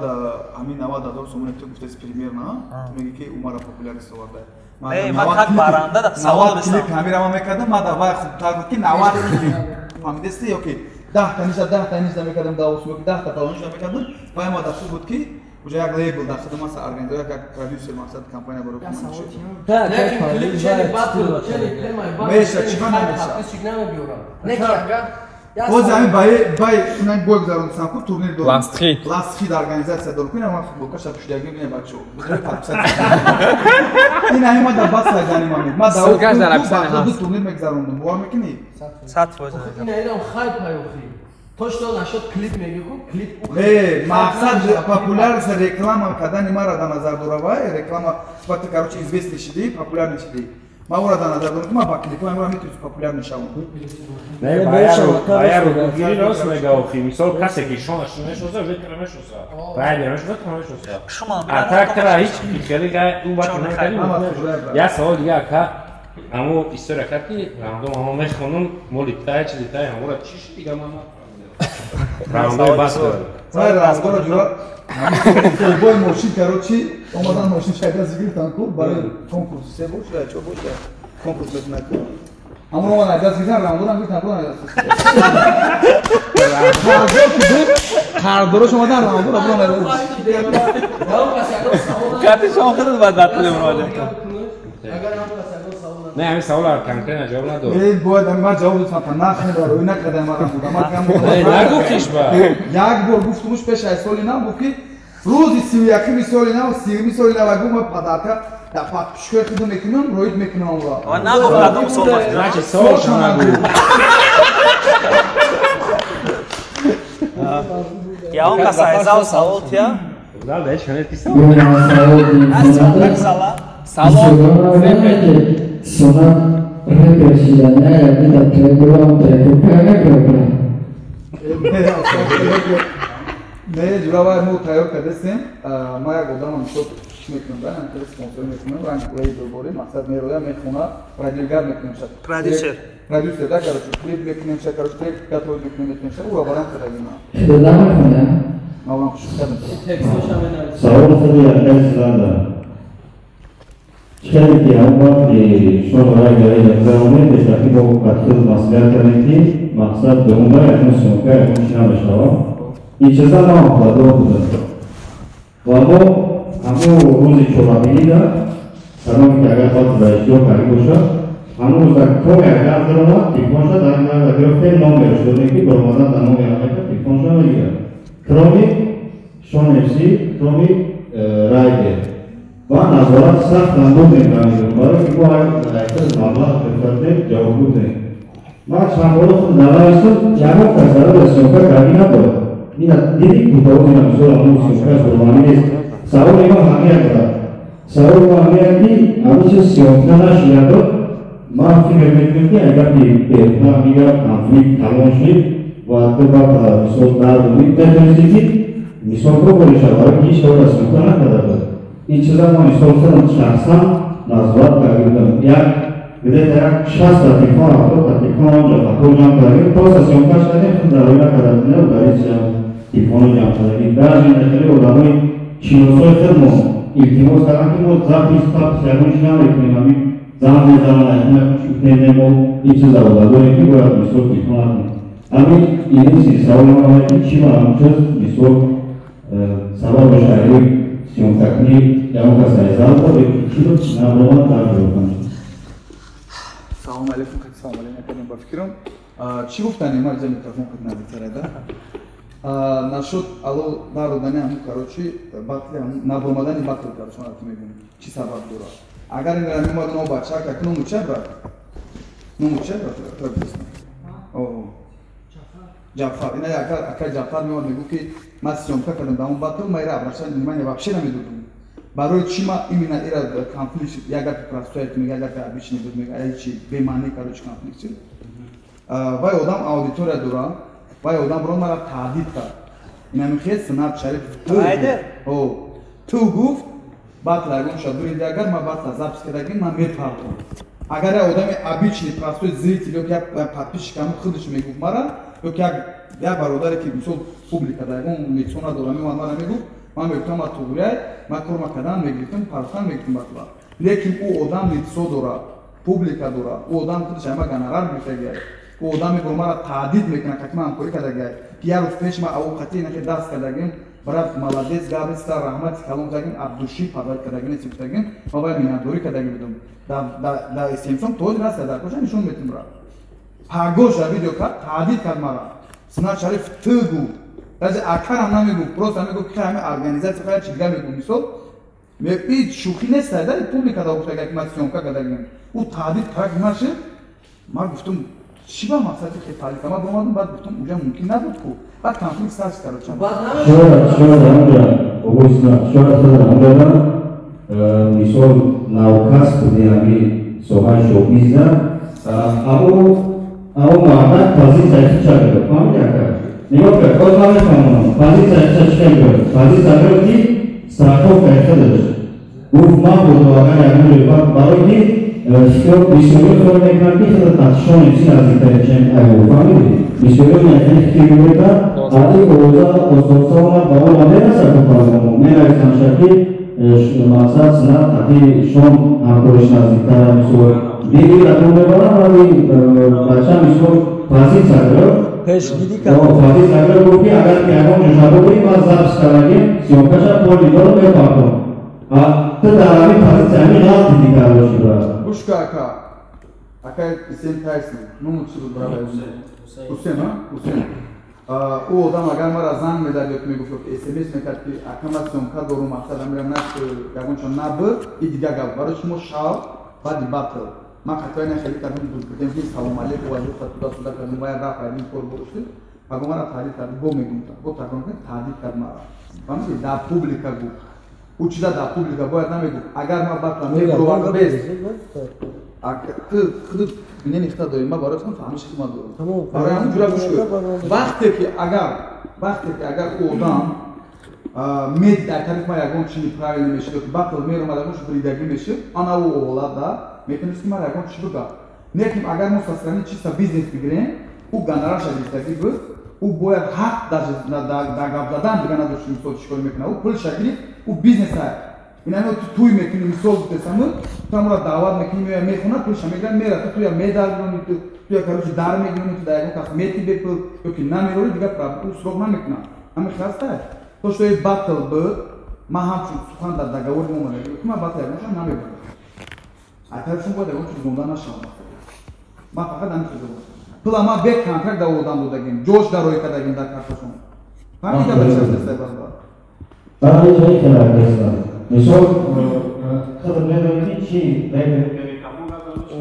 ҳамин 90 000 сомони ту гуфтаси примерно, ту мегӣ ки умара популярность оварда. Не, ман как баранда да савол дастам. Клип ҳамира ман мекардам, ман давай хубтар буд ки 90 клип. Фаҳмидасти ё ки 10 та ниша 10 та ниша мекардам, да усмок 10 та фалон ниша мекардам, вай ма да хуб буд ки уже як лейбл дар худам аст, организатор, як продюсер мақсад компания барои кунам. Лекин клип чени батл, чени темаи батл. Меша, чӣ намеша? Подписчик намебиёрам. Не ки агар боз ҳамин бай инан бой гузарондисам ку турнир дорам. Ластхит. Ластхит организатсия дорам. Ку ина ман футболкаша пӯшидагӣ бинем бачаҳо. Подписать. Ин ҳамин ман дар бас сайзани ман. Ман дар турнир мегузарондум. Бовар мекунӣ? 100%. Ина инам хайп ҳаёхи. То что насчет клип мегӣ ку клип. Не, мақсад популярность реклама кардани мара дар назар дора вай реклама типа короче известный шидӣ, популярный шидӣ. Ман ӯро дар назар дорам ки ман ба клипҳои амро метавонам популяр мешавам. Не, баяру гири рост мега охи. Мисол касе ки шонаш мешноса, уже тра мешноса. Райдер мешноса, тра мешноса. А так тра ҳеч хеле гай ӯ вақт намекардим. Я савол дига ака, аммо история кард ки рандом ама мехонум, мо литай чи литай амора чӣ шуд дига ман раундои бас кард. Вай раундоро ҷура бой мошин короче омадан мошин шайда зигиртан ку барои конкурс се бор шуда чор бор шуда конкурс мекунад ку ҳамон омадан айда зигиртан раундорам гиртан ку қарздорош омадан раундора буран айда. Кати шумо худат баъд батли муроҷиат кард. Не, ҳамин саволро конкретно ҷавоб надод. Не, бояд ман ҷавоб додам, нахонда рӯй накардам ман раундора. Не, нагуфтиш ба. Як бор гуфтумуш пеш аз соли нав гуфт ки рӯзи 31-ми соли нав, 30-ми соли нав гуфт ман падарка дар подписчикои худам мекунам, роид мекунам онро. Ва нагуфт кадом сол бахт. Значит, солшо нагуфт. Я он кас айзал савол тия? Да, да, ҳеч канет ки савол. Салом. Сунат рэпер шидана, яъне дар трекурам трекурка мекунам. Не, ҷура вай мо тайёр кардастем. Ма як одамам мисол чӣ мекунам, да, спонсор мекунам, ранг лейбл борем, мақсад мероям, мехона, радиогар мекунем ша. Продюсер. Продюсер, да, короче, клип мекунем ша, короче, трек готовый мекунем ша, ӯ аввалан кардагим. Худо мехонам. Ман аввалан хуш кардам. Текстошам менависам. Савол худи якай сизанда. Хеле ки ҳамон вақти шумо барои гари гузаронем, пешрафти бо қатъи маслиҳат кардем ки мақсад ба он ягон съёмка ягон чи намешавад. Ин чиза ман охладор будам. Ва мо ҳамон рӯзи чорабинида, кадоме ки агар баъд дар иштирок карда бошад, ҳамон рӯза коре агар даромад, телефонша дар гирифтем, номерш додем ки баромадан дар номер намекард, телефонша мегирад. Кроми Шон МС, кроми Райдер. Ва назорат сахт андозем рамидем, барои ки мо ҳар маблағ фирфатем, ҷавобгӯ будем. Ман чанд бора худ навиштам, ягон кас дар съёмка кардӣ надорад. Ина диди кӯтоҳ ина мисол ҳамон съёмкаш борманӣ нест. Саволи мо ҳамия дорад. Саволи мо ҳамия ки ҳамин чиз съёмка нашиядо, ман фикр мекунам ки агар ки беҳтар мигар конфликт калон шуд ва ту баъд мисол дардумид, метавонисти ки мисол буборӣ шав, барои ки ҳеҷ тавр съёмка накарда буд. Ин чиза мо мисол худам шахсан назорат карда будам. Як где-то як 60 та телефон, 70 та телефон онҷо хато ҷамъ кардем, просто съёмкаш кардем, худ дар рӯй накарда будем, дар ин чиза телефоно ҷамъ кардем. Даже хеле одамои шиносои худмо илтимос кардам ки мо запис папис ягон чи намекунем, ҳамин занг мезананд, ягон мо ин чиза одатдорем ки бояд мисол телефон накунем. Ҳамин ин саволи ман ки чӣ ба ҳамин чиз мисол сабаб шаҳри съёмкакунӣ ягон кас айзал дод ё ки чиро набромад дар ҷавоб. Салом алейкум, хати салом алейкум накардем ба фикрам. Чӣ гуфтани ман ҷа микрофон хат наздиктар да? Нашуд ало дар додани ҳамун короче батли ҳамун набромадани батл короче ман мегӯям чӣ сабаб дорад. Агар ин меомад но бача как ному ча брат? Ному ча брат? О. Ҷафар. Ина ака Ҷафар меомад мегӯ ки ман съёмка кардам дар он батл, ман ира обращать внимание вообще намедодам. Барои чӣ ма именно ира конфликт як гапи простой мега, як гапи обычный буд мега, ҳечи бемаъни, короче, конфликт шуд. Вай одам аудитория дора, вай одам бро мара таҳдид кард. Инамихел Сунат Шариф ту гуфт, батл ягон шад буриди, агар ма батла запись кардагим, ман мепардом. Агар як одами обычный простой зритель ё як подписчик ҳамон худаш мегуфт мара, ё ки як бародаре ки мисол публика да ягон лицо надора меомад мара мегуфт, ман мегуфтам ма туғрияй, ман корма кардан мегирифтам, партан мегирифтам батла. Лекин ӯ одам лицо дора, публика дора, ӯ одам худаш ама гонорар гирифтагиай, ӯ одам мегӯ мара таҳдид мекунад, как ман ҳамкорӣ кардагиай, ки як рӯз пеш ма аву қатъи инахе даст кардагим, брат, молодец, габриста, раҳмати калом кардагим, абдуши падар кардагим, неси гуфтагим, ма вай миннатдорӣ кардаги будам. Да семсон тоҷ раста дар коша нишон метим ра. Пагоша видео кард, таҳдид кард мара. Сунат Шариф ту гуфт. Даже акарам намегуфт, просто мегуфт ки ҳами организация хая чи дига мегуфт, мисол. И шӯхӣ нест, да, публика да гуфтага ки ман съёмка кардагим. Ӯ таҳдид кард машид. Ман гуфтам чӣ ба мақсади хел таҳдид кард? Ман омадам, баъд гуфтам уҷа мумкин набуд ку. Баъд конфликт сар шуд, короче. Шояд ҳамонҷа овоз на, шояд худ ҳамонҷа мисол навкас буди ҳами соҳаи шоу-бизнес, аммо мардак позитсияи худша гирифт, фаҳмиди ака? Нигоҳ кард, боз ман мефаҳмонам, позитсияи худша чӣ гирифт? Позитсия гирифт ки страховкаи худаш. Гуфт ман буду агар ягон ҷой барои ки бисёриё хиёл мекунанд ки худат аз шони чӣ наздиктаре чем айо, фаҳмиди? Бисёриё мехоҳанд фикр мекунанд, ин овоза оста-оста омад ба он мерасад ку паёмо, менависанд ки мақсад Сунат қати шон ҳамкориш наздиктара, мисол биби ратон мебарам, вали бача мисол позитсия гирифт, пешгирӣ кард, позитсия гирифт, гуфт ки агар ки ягон ҷо шабобӣ ман запись кардагим, съёмкаша поли дорам мепартом. Ту дар ҳамин позитсия ҳамин ғалат дидӣ кардоши брат. Гӯш ка ака, ака Исен Тайсон, ному чӣ буд брат? Ҳусен, а? Ҳусен. Ӯ одам агар мара занг медад ё ки мегуфт ё ки смс мекард ки ака ман съёмка дорум, мақсад амирам нашт ягончо набуд, и дигар гап. Барои шумо шав баъди батл ман қатъиян на хеле кардам, будем ки салом алейкум ва юхта туда суда кардем, вая рафт ин кор бурушт, паго мара таҳдид кард, бо мегум, бо такрор мекунам, таҳдид кард мара. Фаҳмидӣ? Дар публика гуфт. Ӯ чиза дар публика бояд намегуфт. Агар ман батла мебуровардам без ту худ мнение худат дорӣ, ман барои худам фаҳмиши худам дорам. Барои ҳамин ҷура гӯш кун. Вақте ки агар ӯ одам мед дар тарафи ман ягон чи неправильно мешуд, ё ки батл меромад, ягон чи бридагӣ мешуд, ана ӯ ҳолат метавонист ки ман ягон чи бигӯям. Лекин агар мо со стороны чисто бизнес бигирем, ӯ гонорарша гирифтагӣ буд, ӯ бояд ҳақ даже дар гап задан дига надошт, мисол чӣ кор мекунад. Ӯ пулша гирифт, ӯ бизнеса. Инами ту туй мекунӣ, мисол гуфтесаму, ту ҳамонро даъват мекунӣ, меоя мехонад, пулша мегирад, мера, ту туя медаргонӣ, туя короче дар мегиронӣ, ту дар ягон кас мети бепул, ё ки намерорӣ, дигар ӯ срок намекунад. Ҳамин хаста. То что и батл буд, ман ҳамчун сухан дар договор омада, ки ман батл ягонша намебурам. Айтаршон бояд ягон чиз гонда нашавам. Ман фақат ҳамин чизо буд. Пула ман бе контракт дар одам додагим, ҷош дароӣ кардагим дар карташон. Фаҳмидӣ дар чӣ ҳаст бародар? Барои ҷои хеле мисол худат медонӣ ки чӣ репер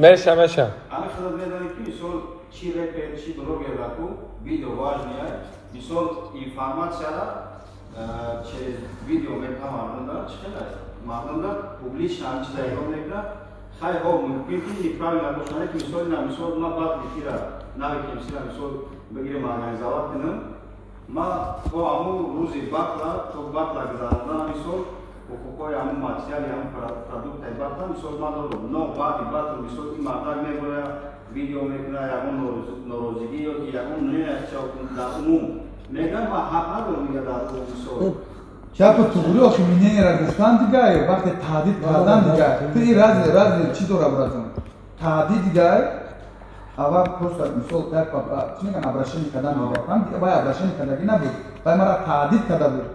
меша меша. Ами худат медонӣ ки мисол чӣ репер, чӣ блогер даку видео важный, мисол информатсияра через видео мекунам мардумда, чӣ хел аст? Мардумда публично ҳамин чиза эълон мекунад. Хай ҳо мумкин ки неправильно бошад, лекин мисол ина мисол ман баъд эфира нави кемсира мисол бигирем организовать кунам, ман то ҳамун рӯзи батла, то батла гузарондан мисол ҳуқуқҳои ҳамун материали ҳамун продуктаи батла мисол ман дорам. Но баъди батл мисол ин мардак мебояд видео мекунад, ягон норозигӣ ё ки ягон дар умум мегӯям, ман ҳақ надорам дига дар мисол. Чапа туғри охи мнениеро гуфтан дигар, вақте таҳдид кардан дигар. Ту ин разне разне чӣ дора братон? Таҳдид дигар, аввал просто мисол як чӣ мегӯянд обращение кардан дигар. Фаҳмидӣ? Вай обращение кардагӣ набуд, вай мара таҳдид карда буд.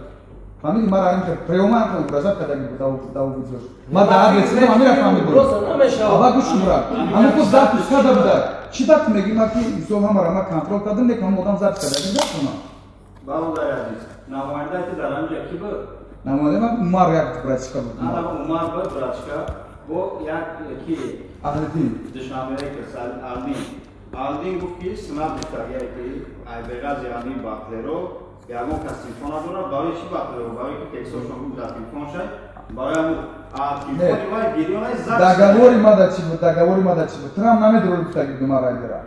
Фаҳмидӣ? Мара ин прямо угрожать кардагӣ буд дар видеош. Ман дар адрес дидам, ҳамира фаҳмид буд. Аввал гӯш кун брат. Ҳамон ку запись карда буда. Чӣ бад мегӣ ман ки мисол ҳамаро ман контрол кардам, лекин ҳамон одам запись кардагӣ набуд. Бародари азиз, намояндаи ту дар ҳамин ҷо кӣ буд? Намояндаи ман Умар як братчика буд. Ана Умар буд братчика, бо як ки Аҳлиддин. Душанбе Алдин. Алдин гуфт ки Сунат гуфтагие ки айбеғази ҳамин батлеро ягон кас телефон надорад. Барои чӣ батлеро? Барои ки текстошон дар телефон шад. Барои телефони вай гирёнай запись. Договори ма да чӣ буд? Договори ма да чӣ буд? Трам намедурори гуфтаги дума райдера.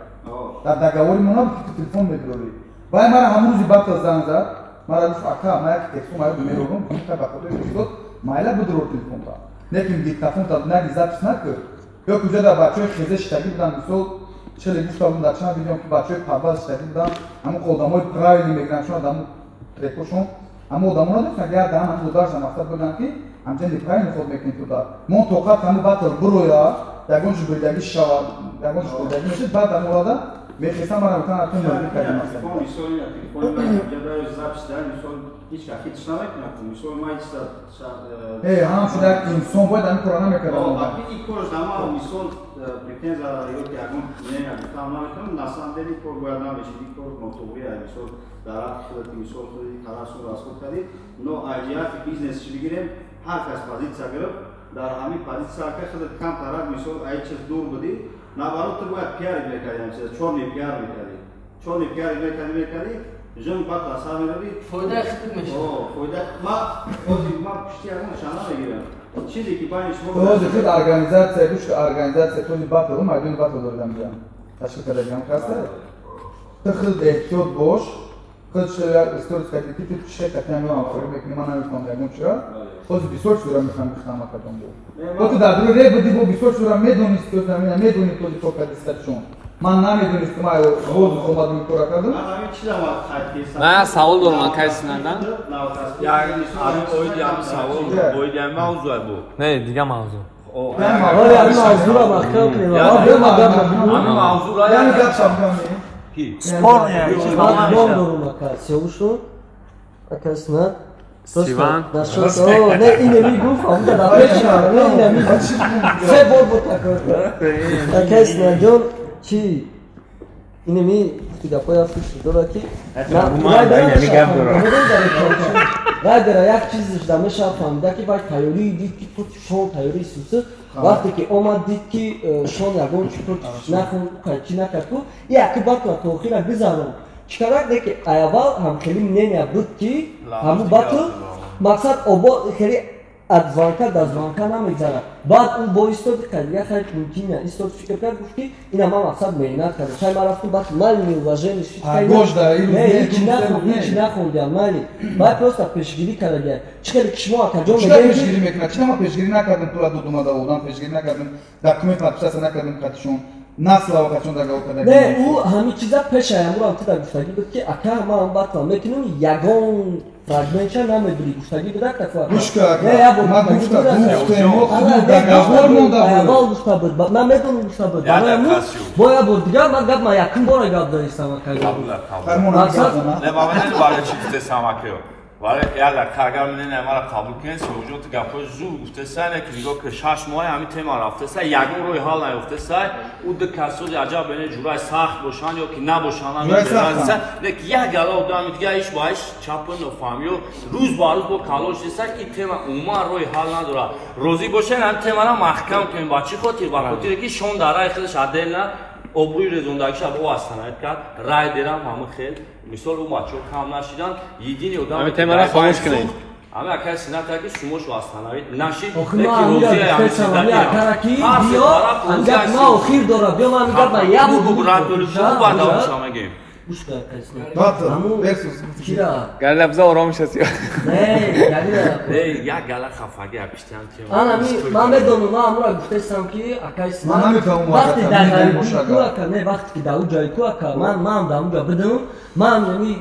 Дар договори мо набуд ки ту телефон медурори. Вай мара ҳамун рӯзи батл занг зад. Мара гуфт ака, ма як тексту мара мерорум, гуфта ба хотири устод майла бидурор телефонта. Неким диктофонта наги запись накун. Ё куҷо дар бачаҳои хезе шитагӣ буданд, мисол челе гуфта будам дар чанд видеом ки бачаҳои подвал шитагӣ буданд, ҳамун одамои правильный мегиранд, чун адаму трекошон, ҳамун одамо надоштанд, як даҳан ҳамун ударша мақсад буданд ки ҳамча неправильный ход мекунед ту дар. Мо тоқат ҳамун батл бироя, ягон жубридагӣ шавад, ягон жубридагӣ мешад, баъд ҳамун ода мехестам мара мекунам ҳатто мурди кардем масалан. Телефон мисол ина телефони ман ҷа запись дар мисол ҳеч кас ҳеч намекунад, мисол ман ҳеч ҳам шуда як инсон бояд ҳамин корро намекард. Ин корш дар ман мисол претензия ё ки ягон мнения гуфтам наметавонам. На самом деле кор бояд намешид, ин кор нотуғри аст. Мисол дар ҳаққи худат мисол худи таласу расход кардӣ, но аз ҷиҳати бизнес чӣ бигирем, ҳар кас позитсия гирифт, дар ҳамин позитсия ака худат камтарак мисол аз ҳеч чиз дур будӣ, наоборот ту бояд пиарит мекардӣ, ҳамин чиз чорный пиар мекардӣ, чорный пиарит мекардӣ, жон баъд асар медодӣ, фоидаи худат мешавад. Фоида ма ҳозир ма пушти ягон шана мегирам. Чизе ки байни шумо ҳозир худ организатсия гӯш организатсия толи батл майдони батл доридам ҷам ташкил кардагиам хаста. Ту худ эҳтиёт бош, худ як сторис кардӣ ки ту чӣ катиам ҳамкорӣ мекунӣ, ман намефаҳмам ягон чиро. Ҳозир бисёр чизро мехоҳам бихтам акадом бо. Бо ту дар дури реп будӣ, бо бисёр чизро медонисти, ту намедонӣ толи кор кардӣ сатшон. Ман намедонистам, ман воздух омадам ин кора кардам. Ман савол дорам акай Синандан. Оиди ҳамин савол, оиди ҳамин мавзӯъ бу. Не, дига мавзӯъ. Оли ҳамин мавзӯъро маҳкам кунем. Ҳамин мавзӯъро яъне гап шабкам. Спор ном дорум ака Сиёвушон, ака Синат. Сиван. Не, инами гуфт, ҳамда дар пешам. Не, инами се бор буд такрор кард. Ака Синатҷон, чи инами гуфти гапҳои ҳафти дорад ки райдера як чизаш да мешавад фаҳмида ки вай тайёрии дид ки против Шон тайёрии сусу, вақте ки омад дид ки Шон ягон чи против нахонд, чӣ накард ку яки батла то охира гузарон. Чӣ кард не ки аввал ҳам хеле мнения буд ки ҳамун батл мақсад обо хеле от звонка до звонка намегзарад. Баъд ӯ бо истоди кардига хайр мумкин на истод фикр кард, гуфт ки ина ман мақсад меҳнат кардам, хай ман рафтам баъд мали неуважение шуд, ҳеч нахондиам мали. Баъд просто пешгирӣ кардагия. Чӣ хеле ки шумо акаҷон мегӯед? Пешгирӣ мекунад? Чӣ ман пешгирӣ накардам, пула додум ада одам пешгирӣ накардам, документ подписаться накардам қатишон. Наслава қатишон договор кардагӣ. Не, ӯ ҳамин чиза пеша амурам туда гуфтагӣ буд ки ака ман батла мекунам ягон фрагментша намедури гуфтагӣ буда каква. Гӯш кар, ман гуфта гуфтем, мо договор монда буд. Аввал гуфта буд, ман медонам гуфта буд. Бояд буд дигар ман гап ман якум бора гап донистам ака. Не, ман медонам барои чӣ гуфтесам акаё. Барои як дақиқа агар мнения маро қабул кунед, Сиёвуҷон ту гапҳои зур гуфтесай, не ки нигоҳ ки 6 моҳи ҳамин тема рафтесай, ягон роҳи ҳал наёфтесай, ӯ ду касози аҷаб бене ҷурай сахт бошанд ё ки набошанд, не ки як гала одами дига ҳеч ба ҳеч чапу нофаҳмиё рӯз ба рӯз бо калош десай, ин тема умуман роҳи ҳал надорад. Розӣ бошед ҳамин темаро маҳкам кунем. Ба чӣ хотир? Ба хотире ки Шон дар раи худаш отдельно обрӯи резондагиша бо остановить кард, рай дерам ҳамин хел. Мисол ӯ бачаҳо кам нашидан, единый одам ҳамин темаро хомӯш кунед. Ҳамин акай Синат ки шумо шу остановить нашид, охир ман охир дорам, биё ман гап ман як бор баъд давомша мегем. Гӯш кар Кира. Галила биза ором шаси. Не, Галила. Не, як гала хафаги апиштан тема. Ана ми ман медонам, ман амура гуфтесам ки акай Ман намефаҳмам вақте дар ғарибӣ ку ака, не вақте ки дар ҷои ку ака, ман дар онҷа будам, ман яъни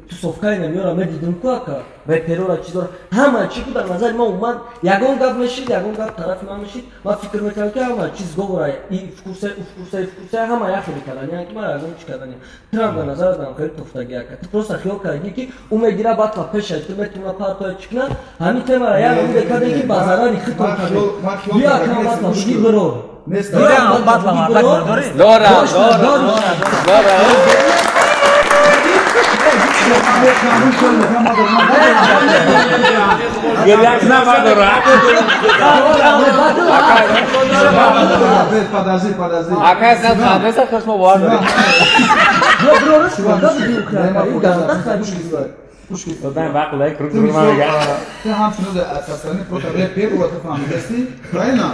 тусовкаи намёра медидам ку ака, реперора чиз дора, ҳама чи ку дар назари ман омад, ягон гап мешид, ягон гап тарафи ман мешид, ман фикр мекардам ки ҳама чиз говора, и вкуса, вкуса, вкуса, ҳама як хеле кардани, яъне ки ман ягон чи кардани. Трамп дар назар дам хеле тофтаги ака. Ту просто хиёл кардӣ ки ӯ мегира батла пеша, ту метавона партоя чӣ кунад, ҳамин темара як намуде кардем ки ба зарари худтон кардем. Биё ака батла бигир биро. Дорам батла мардак дорӣ? Дорам, дорам, дорам. Гиряк надорад. Подожди, подожди. Акай сен худаш мо бовар дорем. Додан вақт лайк круг зур мега. Ты ҳамчун со стороны просто репер ура ту фаҳмидаси, правильно?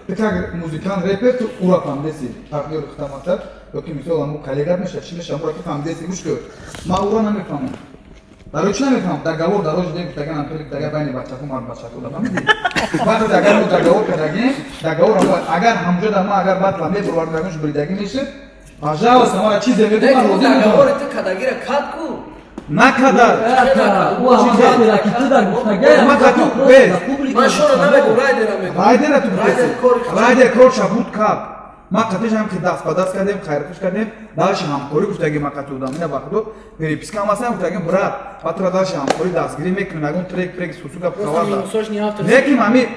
Ты как музыкант репер ту ура фаҳмидаси. Партнёри худаматар ёки мисол ҳамун коллегат мешавад, чӣ мешавад, ура ту фаҳмидаси, гӯш кун. Ман ура намефаҳмам. Барои чӣ намефаҳмам? Договор дароҷ дем гуфтаган ҳам хеле гуфтаган байни бачаҳо мард бачаҳо да фаҳмидӣ? Вақте агар мо договор кардагем, договор агар ҳамҷо да ман агар батла мебурвардам ягонш буридагӣ мешуд, пожалуйста, мара чизе мегӯ, ман розӣ мешавам. Договори ту кардагира кад ку? Накарда. Ман шуро намегӯм, Райдера мегӯм. Райдера ту гуфтаси. Райдер корша буд кард. Ман қатиш ҳам ки даст ба даст кардем, хайрхуш кардем, дальше ҳамкорӣ гуфтагӣ ман қатӣ будам. Ина вақтҳо переписка ҳам ҳастам, гуфтагӣ брат, батра дальше ҳамкорӣ дастгирӣ мекунем, ягон трек прек сусука хабар. Лекин ҳами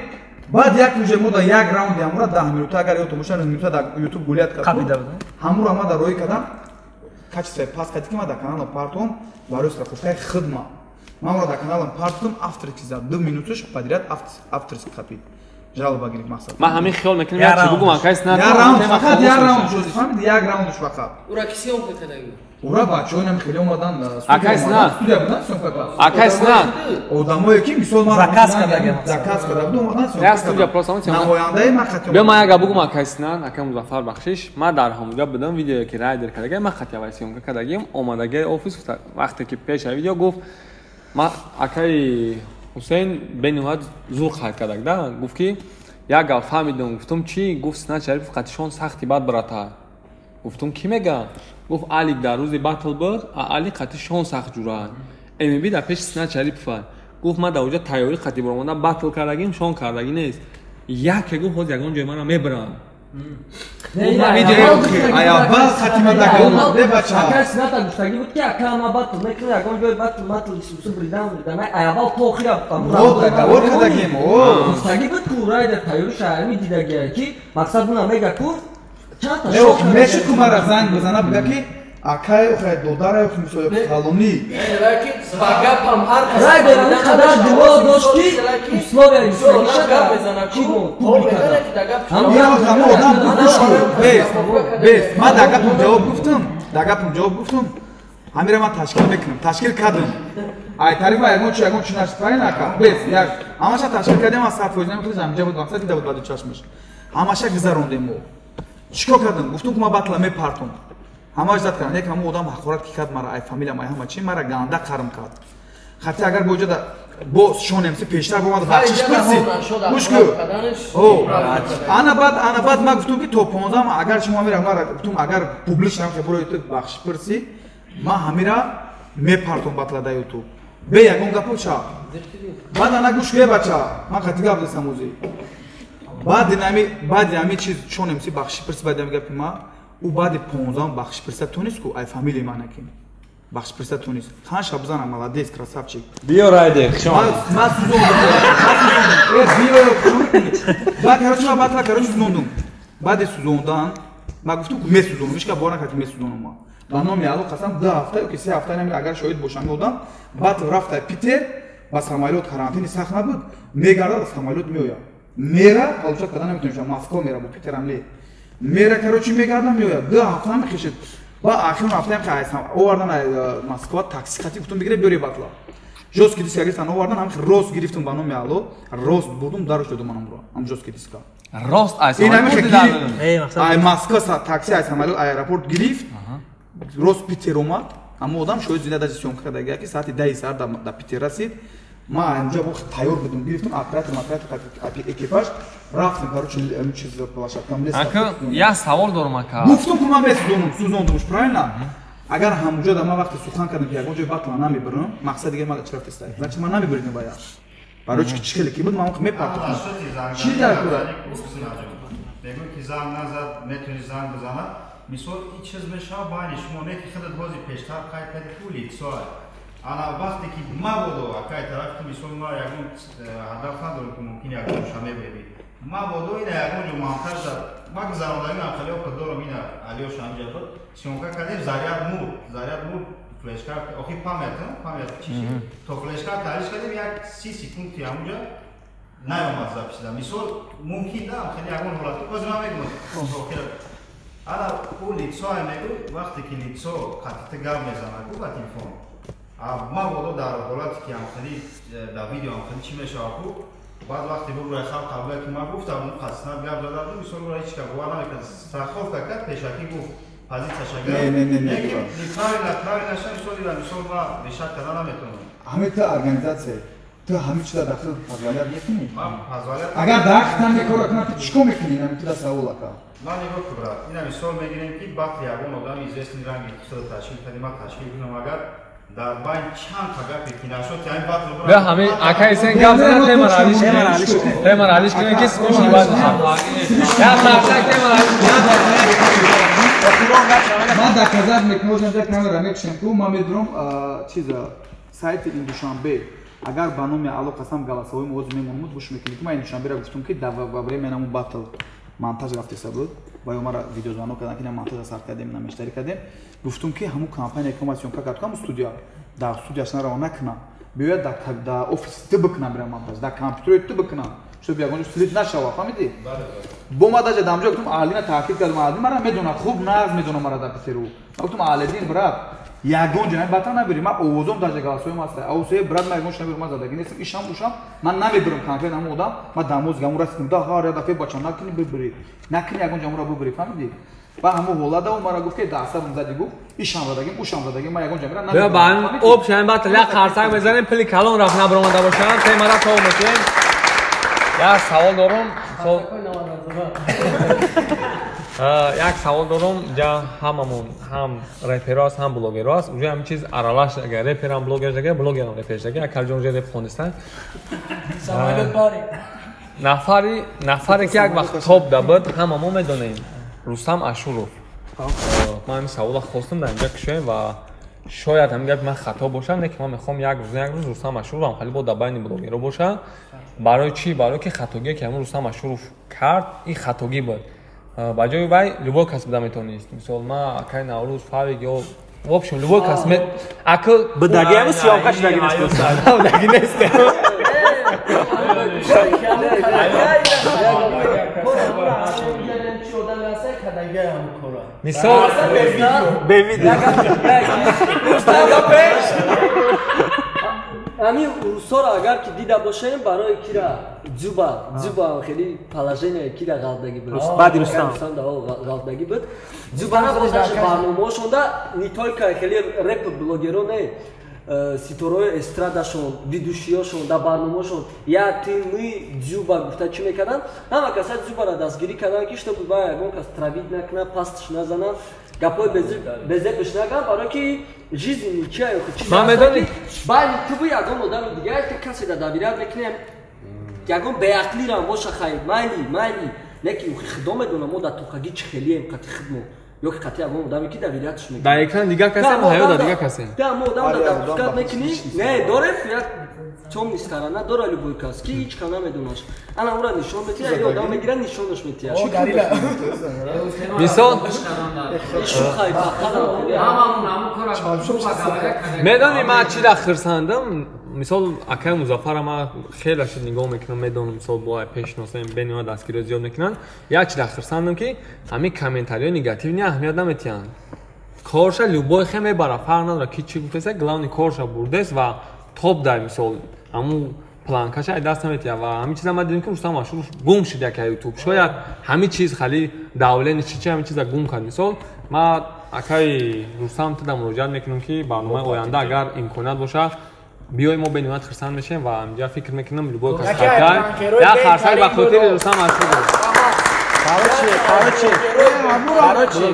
баъд як уже мо да як раунди ҳамура 10 минута, агар ёдтон бошад, 9 минута дар YouTube гулят кард. Ҳамура ман дар роҳӣ кардам, качествои пас кардӣ ки ман дар каналам партом барои страховкаи хидма. Ман ура дар каналам партом авторский зад, 2 минуташ подряд авторский хапид. Жалоба гирифт мақсад. Ман ҳамин хиёл мекунам, як чӣ бугум, акайс на. Як раунд фақат, як раунд шуд, фаҳмидӣ, як раундш фақат. Ура ки съёмка кардагӣ? Ура бачаҳо инам хеле омадан, акайс на. Студия будан съёмка кард. Акайс на. Одамое ки мисол ман заказ кардагӣ. Заказ карда буд, омадан съёмка. Як студия просто омад. Намояндаи ман хати. Биё ман як гап бугум, акайс на, ака Музаффар бахшиш. Ман дар ҳамуҷа будам, видеое ки Райдер кардагӣ, ман хати аввал съёмка кардагим, омадагии офис вақте ки пеша видео гуфт, ман акаи Ҳусейн бениҳоят зур қайд кардаг, да? Гуфт ки як гап фаҳмидам, гуфтум чӣ? Гуфт Синат Шарипов қатишон сахти бад брата. Гуфтум кӣ мега? Гуфт Алик дар рӯзи батл буд, а Алик қатишон сахт ҷурад. МБ дар пеши Синат Шарипова. Гуфт ман дар оҷа тайёрӣ қати баромада батл кардагим, шон кардагӣ нест. Яке гуфт ҳозир ягон ҷой мана мебарам. Аяввал хатима договор не бача. Акай Сината гуфтагӣ буд ки ака ма батл мекунам, ягон ҷой батл матл сусу бридам, аяввал то охира договор кардагим. Гуфтагӣ буд ку Райдер тайёри шаҳрми дидагия ки мақсад буна мега ку чандта мешуд ку мара занг бизана буга ки акай охай додарай охи мисол фалонӣ. Райдер ин қадар дуо дошт ки условия одам гӯш кун, бес ман дар гапам ҷавоб гуфтам, дар гапам ҷавоб гуфтам, ҳамира ман ташкил мекунам, ташкил кардам. Ай тарифа ягон чи ягон чи нашд, правильно ака? Бес як ҳамаша ташкил кардем, аз 100% намехӯрд, ҳамҷа буд, мақсад дида буд баъди чашмаш. Ҳамаша гузарондем мо. Чӣ кор кардам? Гуфтум ки ман батла мепартом. Ҳамаш зад кардам, як ҳамон одам ҳақорат ки кард мара, ай фамилиям, ай ҳама чи, мара ганда қарм кард. Хати агар бо ҷода бо шонемси пештар бомад бахшиш пурсид. Гӯш кун. Ана баъд ман гуфтум ки то 15 агар шумо ҳамира мара гуфтум агар публично ҳам барои ту бахшиш пурсӣ, ман ҳамира мепартом батла дар YouTube. Бе ягон гапо ча. Баъд ана гӯш кун бача, ман хати гап дастам ӯзи. Баъди ҳами чиз шонемси бахшиш пурсӣ, баъди ҳами гапи ман, ӯ баъди 15 бахшиш пурсида тонист ку ай фамилияи ман накин. Бахшиш пурсида тонист. Хан шаб бизанам, молодец, красавчик. Биё Райдер, хуш омадӣ. Ман сузондам. Биё, хуш омадӣ. Баъд короче ман батла короче сузондум. Баъди сузондан ман гуфтум ку месузонам, ҳеч кас бовар накард ки месузонам ман. Ба номи Аллоҳ қасам 2 ҳафта ё ки 3 ҳафта намедонам, агар шоҳид бошам одам, батл рафта Питер, ба самолёт карантини сахт набуд, мегардад, самолёт меояд. Мера, получать карда наметонистам, Москва мера, бо Питер ҳам ле. Мера, короче, мегардам, меояд. 2 ҳафта мехешид. Ба ахирон ҳафтаям ки овардан Москва такси хати гуфтум бигире биёре батла. Жёсткий диска гирифтан овардан, ҳам рост гирифтум ба номи Алло, рост бурдум дарош додум манам ро. Ҳам жёсткий диска. Рост ай ай Москва такси ай самолёт аэропорт гирифт. Рост Питер омад. Аммо одам шоҳид зинда даже съёмка карда ки соати 10 сар дар Питер расид. Ман инҷа бо тайёр будум, гирифтум оператор, экипаж, рафтем, короче, чиз площадкам лес. Ака, я савол дорам ака. Гуфтум ки ман месузонам, сузондумш, правильно? Агар ҳамуҷо да ман вақте сухан кардам ки ягон ҷой батла намебарам, мақсад дига ман чӣ рафтеста. Значит, ман намебуридам бая. Барои чӣ ки хеле ки буд, ман мепартохтам. Чӣ дар кора? Мегӯй ки занг назад, метавонӣ занг бизанад. Мисол ин чиз мешавад байни шумо, не ки худат ҳозир пештар қайд кардӣ ку лицо. Ана вақте ки мабодо акай тараф ки мисол ма ягон ҳадаф надорем ки мумкин ягон ша мебеби. Мабодо ина ягон ҷо монтаж зад. Ма гузарондагӣ ам хеле опыт дорам, ина Алёша ҳамҷа буд. Съёмка кардем, заряд мурд, флешкарт, охи память чӣ шид? То флешкарт таҳриш кардем, як 30 секунди ҳамунҷа наёмад записида. Мисол мумкин да хеле ягон ҳолат. Боз ман мегӯям охира ана ӯ лицо мегӯ, вақте ки лицо қатъи гап мезанад ку ба телефон. Ман бодо дар ҳолате ки ҳамхели дар видео ҳамхели чӣ мешавад ку баъд вақте бубурай халқ қабула ки ман гуфтам он қасна гап зада будам, мисол ӯро ҳеч кас бовар намекард. Страховка кард, пешакӣ гуфт позитсияша гирифт. Правильно, правильно ша мисол ира мисол ма решат карда наметавонам. Ҳамин ту организатсия, ту ҳамин чиза дахил позволят мекунӣ? Ман позволят агар дахтан мекора кунам, ту чӣ кор мекунӣ? Ҳамин ту да савол ака. Ман нигоҳ кун, брат, ина мисол мегирем ки вақте ягон одами известный ранги худро ташкил кардӣ, ман ташкил кунам, агар дар байн чанд та гапе ки нашуд, ҳамин батл бе ҳамин акай сен гап зада, темара алиш кунем, темара алиш кунем ки скучно бад мешавад. Я қарсак темара алиш. Ман доказать мекунам, озан камера мекушем ку, ман медурам чиза сайти ин Душанбе, агар ба номи Алло қасам голосовой мо ҳозир мемонам, гӯш мекунӣ ки ман ин Душанберо гуфтум ки дар во время намун батл монтаж рафтеса буд ва ё мара видеозвонок карданд ки на монтажа сар кардем, на мештарӣ кардем, гуфтум ки ҳамун компания ки омад съёмка кард, ҳамун студия дар студияш нараво накунам, биёяд дар офиси ту бикунам, бирам монтаж дар компютери ту бикунам, чтобы ягон ҷо слип нашава, фаҳмидӣ? Бо ма даже дар ҳамҷо гуфтум, Аҳлина таъкид кардам, Аҳлин мара медонад, хуб нағз медонад мара дар Петербург. Ман гуфтум, Аҳлидин брат, ягон ҷо бата набирӣ, ман овозом даже голосоем ҳаста, авсое брат, ман ягон набирам, ман задагӣ нестам, ишам ушам, ман намебирам конкретно ҳамон одам, ман дамоз гамон расидам, да ҳар як дафъа бача накунӣ бибирӣ, накунӣ ягон ҷаморо бибирӣ, фаҳмидӣ? Ба ҳамон ҳолат ав мара гуфт ки дастам зади, гуфт ишам задагим, ушам задагим, ман ягон ҷамира намебирам. Ба ҳамин об шаем батл як қарсак мезанем, пули калон рафт набаромада бошанд, темара то мекунем. Як савол дорум, як савол дорум, ҷа ҳамамон ҳам реперо аст, ҳам блогеро аст, уже ҳамин чиз аралаш агар реперам блогер шага, блогерам репер шага, акарҷон уже реп хонистан. Нафаре ки як вақт топ да буд, ҳама мо медонем, Рустам Ашуров. Ман ҳамин савола хостам дар инҷа кушоем ва шояд ҳамин гапи ман хато бошад, не ки ман мехоҳам як рӯз як рӯз Рустам Ашуров ҳам хеле бо дар байни блогеро бошад. Барои чӣ? Барои ки хатогие ки ҳамин Рустам Ашуров кард, ин хатогӣ буд. Ба ҷои вай любой кас буда метавонист. Мисол ман, акай Наврӯз, Фавик ё в общем любой кас акл будаги съёмка шудаги нест. Будаги нест. Мисол бевидео. Ами русоро агар ки дида бошем, барои кира Дзюба, Дзюба хеле положение кира ғалтдагӣ буд. Баъди Рустам. Рустам да ғалтдагӣ буд. Дзюбара боз даже барномаҳошонда не только хеле реп блогеро не, ситораҳои эстрадашон, ведущиёшон дар барномаҳошон я ты мы Дзюба гуфта чӣ мекарданд? Ҳама каса Дзюбара дастгирӣ карданд ки чтобы ба ягон кас травить накунад, пастш назананд, гапҳои безебш нагӯянд, барое ки жизнь чия чизе Ман медонӣ? Байни ту ягон одами дигар ки касе да доверять мекунем, ягон беақлирам боша, хай майли майли, не ки худо медонам мо дар тухагӣ чӣ хелием қати худмо ё ки қати ягон одаме ки доверятш мекунем. Дар экран дигар касем, ҳаё дар дигар касем. Да, мо одам да допускать мекунӣ, не дорем як тёмный сторона дора любой кас ки ҳеч кас намедонаш. Ана ура нишон метиҳад, ё одам мегирад нишонаш метиҳад. Мисол медонӣ ман чӣ дар хирсандам? Мисол акай Музаффара ман хеле шуд нигоҳ мекунам, медонам, мисол бо пешносем, бениҳоят дастгириҳо зиёд мекунанд. Як чи дар хирсандам ки ҳамин комментариҳои негативни аҳамият намедиҳанд. Корша любой хе мебара, фарқ надорад ки чӣ гуфтеса, главный корша бурдест ва топ дар мисол ҳамун планкаша ай даст наметиҳад. Ва ҳамин чиза ман дидем ки Рустам Ашуров гум шуд яка ютуб. Шояд ҳамин чиз хали давлени чи чи ҳамин чиза гум кард. Мисол ман акай Рустам туда муроҷиат мекунам ки барномаи оянда агар имконият боша биёй, мо бениҳоят хирсанд мешавем ва инҷа фикр мекунам любой кас як харсак ба хотири Рустам Ашуров. Короче, короче, короче,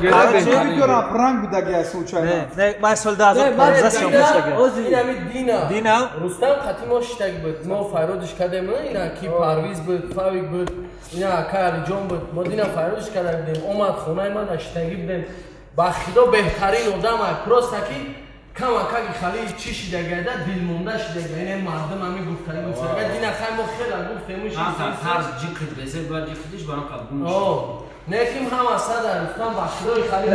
короче, пранк будаги случайно. Не, ман соли 2015 съёмка шудаги. Ин ами Дина. Дина. Рустам қати мо шиштаг буд. Мо файродиш кардем, ина ки Парвиз буд, Фавик буд, ина акай Алиҷон буд. Мо Дина файродиш карда будем. Омад хонаи ман шиштагӣ будем. Ба худо беҳтарин одам ай. Просто ки камакаги хали чӣ шидагайда, дилмонда шидага. Ин мардум ами гуфтагӣ гуфтага. Дина хай мо хела гуфтем иш. Тарз ҷиқид безе ба ҷиқидиш барам қабул. Неким ҳама сада Рустам ба худои хали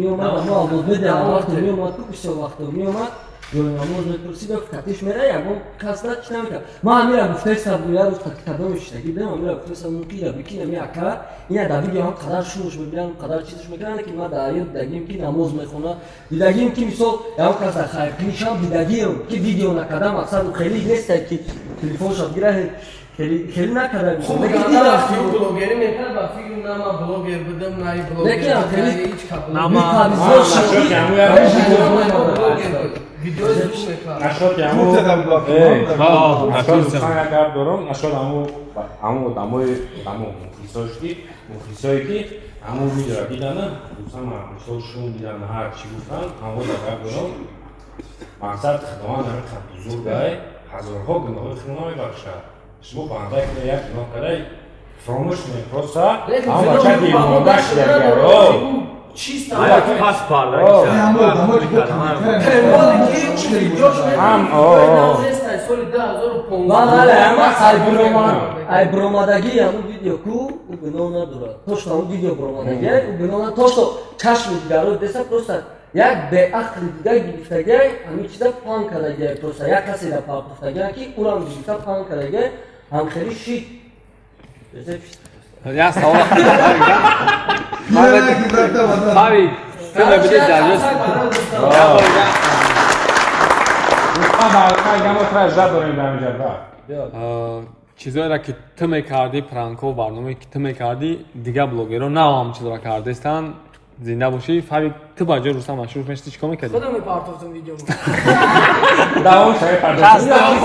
меомад, мо албот медиҳам, вақте меомад, ку бисёр вақто меомад, Намоз мепурсид, катиш мера, ягон кас на чи намекард. Ман ҳамира гуфтаистам, як рӯз кадом шиштагӣ будам, ҳамира гуфтаистам, ки ира бикин, ами ака, ина дар видео ҳам қадар шумуш мебинам, қадар чизш мекунанд, ки ман дар ё дидагим, ки намоз мехона, дидагим, ки мисол ягон кас дар хайркунишам дидагим, ки видео накарда, мақсад хеле нестай, ки телефонша бигира, хеле накарда. Блогерӣ мекард, ба фикр на ман блогер будам, на и блогер, ҳеҷ Нашод гап дорам, нашод аму одамои мухлисое ки аму видеоро дидана, гуфтан мисол шум дидана, ҳар чӣ гуфтан, аму гап дорам. Мақсад Худованд ҳамин қадр бузургай, ҳазорҳо гуноҳои худро намебахшад. Шумо банда ки як гуноҳ кардай, фаромӯш кунед, просто аму бача дилмонда шуда. Чисто пас парда. Соли 2015 ай бромадагӣ ҳамун видео ку ӯ гуноҳ надорад. То что ҳамун видео бромадагӣ, ӯ гуноҳ надорад. То что чашми дигарро деса, просто як беақли дигар гирифтагиай, ҳамин чиза паҳн кардагиай, просто як каседа партофтагиай, ки ӯрам гирифта паҳн кардагиай, ҳамхелӣ шид. Я савол. Фави, ту мебинӣ дар ҷо. Чизоеро ки ту мекардӣ, пранко, барномае ки ту мекардӣ, дигар блогерҳо на ҳам чизоро кардастанд. Зинда бошӣ. Фави, ту ба ҷои Рустам Ашуров мешидӣ, чӣ кор мекардӣ? Худам мепартофтам видео. Давом шавӣ партофтам.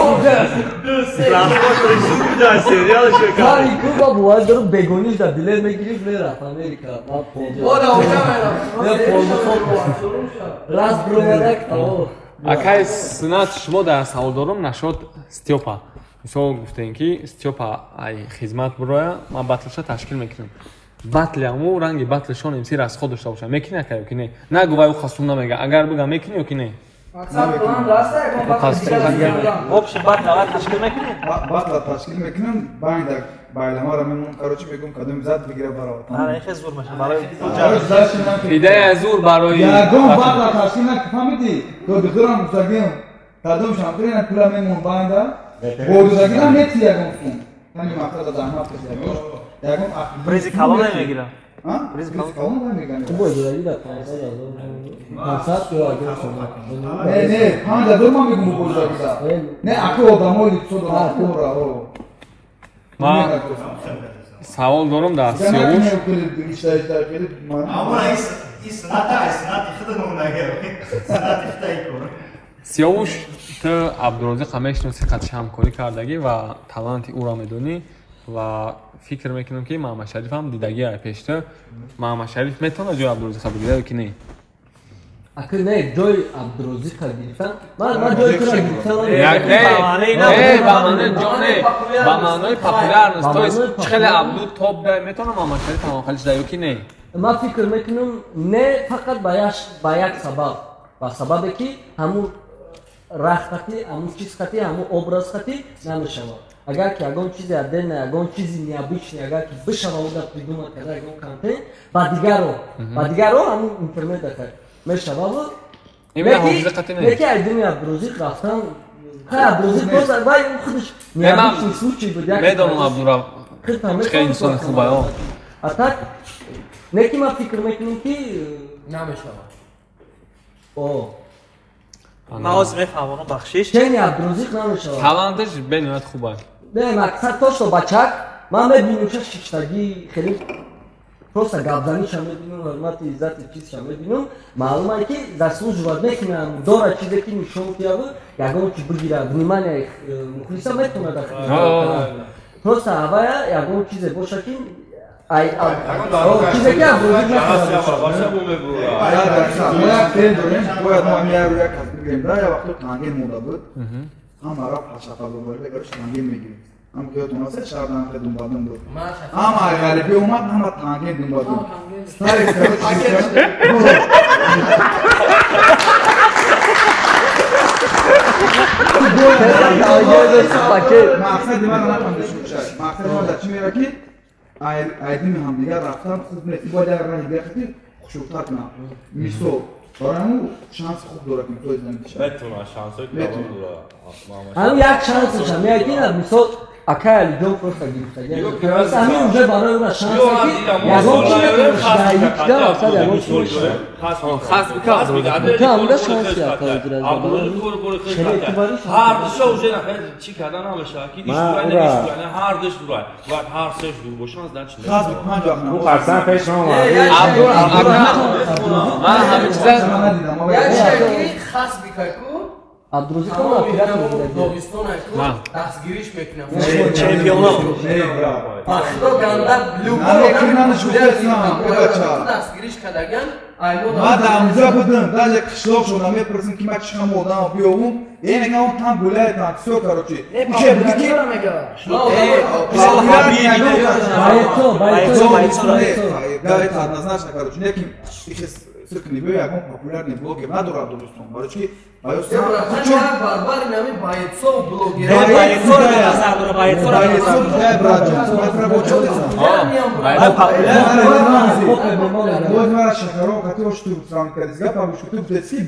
Фави, ку ба бовар дорам, бегониш дар билет мегирифт, мерафт Америка. Раз бромадак, тамом. Акай Сунат, шумо дар савол дорам нашод Стёпа. Мисол гуфтем, ки Стёпа ай хизмат бироя, ман батлша ташкил мекунам. Батли аму ранги батли шон МС расход дошта боша. Мекунӣ ака ё ки не? Нагу вай ӯ хасум намега. Агар бига мекунӣ ё ки не? Мақсад план раста, ягон батл дигар. Вообще батл ташкил мекунӣ? Батл ташкил мекунам, байда байламаро мемонам, короче мегум кадом зад бигира баровад. Ана хеле зур меша барои идея зур барои ягон батл ташкил накфаҳмидӣ? То духтарам гуфтагиам, кадом шампирина пула мемон байда, бодудагиам мети ягон сум. Ҳамин мақсад заҳмат кашидам. Ягон призи калон намегирам. Призи калон намегирам. Ту бояд да 500 000. 500 ё агар сомон. Не, не, 5000 ман мегум бодудагида. Не, ака одамо лицо дорад, ора, о. Ман савол дорам дар Сиёвуш. Сиёвуш, ту Абдурозиқро мешиносӣ, қадш ҳамкорӣ кардагӣ ва таланти ӯро медонӣ ва фикр мекунам, ки Маҳамадшариф ҳам дидагӣ ай пеш ту. Маҳамадшариф метавонад ҷои Абдурозиқро бигирад ё ки не? Ака не, ҷои Абдурозиқро гирифтан, ман ҷои туро гирифтан. Не, ба маънои ҷо не, ба маънои популярност. То есть чӣ хеле Абду топ да, метавонад Маҳамадшариф ҳамонхелиш да ё ки не? Ман фикр мекунам, не, фақат ба як сабаб, ба сабабе ки ҳамун рахт хати, ҳамун чиз хати, ҳамун образ хати намешавад. Агар ки ягон чизи отдельно, ягон чизи необычный, агар ки бишава уда придумать карда ягон контент, ба дигаро ҳамун интернет мешавад. Леки айдини Абдурозиқ рафтан, хай Абдурозиқ просто вай худаш необычный случай буд. Медонам Абдура чӣ инсони хуб ай. А так, неки ман фикр мекунам, ки намешавад. О. Ман ҳозир мефаҳмонам, бахшиш. Чени Абдурозиқ намешавад. Таланташ бениҳоят хуб аст. Не, мақсад то что бачак, ман мебинам ча шиштагӣ хеле просто гапзаниша мебинам, ҳурмати иззати чизша мебинам, маълум ай ки заслуживать мекунам, дора чизе ки нишон кияву, ягон чи бигира, внимание мухлиса метавонад. Просто авая ягон чизе боша ки ай чизе ки Абдурозиқ накарда. Мо як филм дорем, бояд мо ҳам як як кас бигирем, да, як вақто танген монда буд. Ҳама рафт ҳашафалобарда, короче танген мегирифт. Ҳам ки ёдтон аст, шаҳр хеле думбадум буд. Ҳама ғарибӣ омад, ҳама танген думбадум. Старик, короче, мақсади ман нафаҳмида шуд. Мақсади ман дар чӣ мера, ки айдими ҳамдигар рафтан хуб нест. Бояд як раҳи дигар хати хушуктар кунам. Мисол, Барои шанси хуб дорад ки мисол знаменит шавад. Метавонад шансҳои калон дорад. Ҳамин як шансаш ҳам як ина мисол акай Алиҷон просто гирифта. Ҳамин уже барои ура шанс ки ягон чи метавонад мақсад ягон чи мешавад. Камда шанси акай гирад. Ҳар душа уже чӣ карда намешавад ки ҳар душ дурад. Бояд ҳар сеш дур бошанд, значит. Ӯ қарсан пеш омад. Ман ҳамин чиза як шакли хас бикайку Абдурозиқ оператор буд. Догистон айку дастгириш мекунам. Чемпионо. Пахто ганда любой дастгириш кардаган Ман дар онҷо будам, даже қишлоқ шудам, мепурсам ки ман чӣ ҳама одам биёвум, э мегам он там гуляет, там всё, короче. Уше буди ки Байто, однозначно, короче, неким сирк не биё, ягон популярный блогер надорад Догистон. Барои чи барбари нами байцов блогер.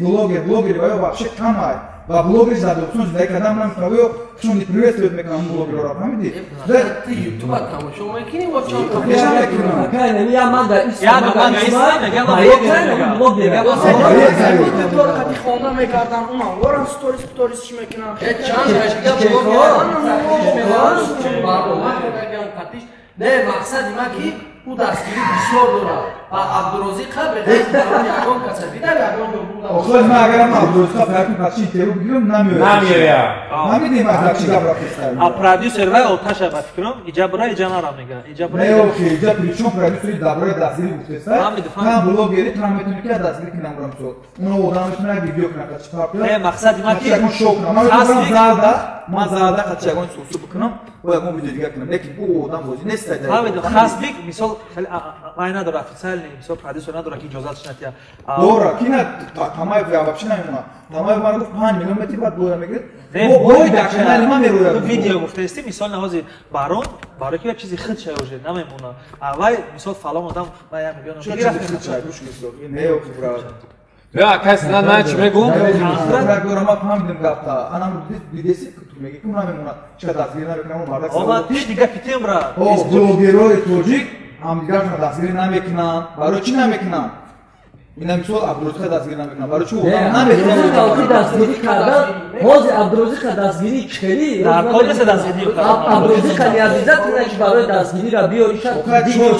Блогер, блогер, вообще камай. Ва блогер за Догистон зиндаги кардам намекунам, ё чун не приветствует мекунам блогерро, фаҳмидӣ? Ты ютуба тамошо мекунӣ ва чон тамошо мекунам? Я ман дар Тор қати хонда мекардан, унам ворам сторис сторис чӣ мекунам. Чанд дақиқа барнома кардаган қатиш. Не, мақсади ман ки ӯ дастгирӣ бисёр дорад ва Абдурозиқ беғайр ягон каса дида ягон ҷо бурда. Охир ман агарам Абдурозиқ фарқи пачи интервю бигирам намеояд. Намеояд. Ҳамин ман дар чӣ гап рафтам. А продюсер вай оташа ба фикрам иҷа бура иҷа нарам мега. Иҷа бура. Не охи иҷа причём продюсери дар бораи дастгирӣ гуфтеста. Ман блогери ту наметавонӣ ки дастгирӣ кунам бурам со. Уно одам метавонад видео кунад чӣ фарқ дорад? Не, мақсади ман ки ягон шоу кунам. Ман метавонам зарда, ман зарда қачи ягон сусу бикунам ва ягон видео дигар кунам. Лекин ӯ одам бозӣ нест. Фаҳмидам, Хасбик мисол хеле вай надорад официальный мисол продюсер надорад ки иҷозатш натия. Дора, ки на Тамаев вообще намемонад. Тамаев мара гуфт 5 миллион мети баъд боя мегирад. Бой дар канали ман мерояд. Видео гуфтаисти мисол наҳози барон барои ки як чизи худ шай уже намемонад. А вай мисол фалон одам вай 1 миллион мегирад. Худ шай гӯш мисол. Не охи брат. Я кас на на чӣ мегӯм? Ман фаҳмидам гапта. Анам дидеси ту мегӣ ки намемонад. Чика дастгирӣ намекунам мардак. Омад пеш дига питем брат. О, блогерҳои тоҷик ҳамдигаршон дастгирӣ намекунанд. Барои чӣ намекунанд? Ина мисол Абдурозиқа дастгирӣ намекунанд. Барои чӣ одам намекунад? Дастгирӣ кардан, ҳозир Абдурозиқа дастгирӣ чӣ? Дар кор нест дастгирӣ. Абдурозиқа не обязательно ки барои дастгириро биёриша, видео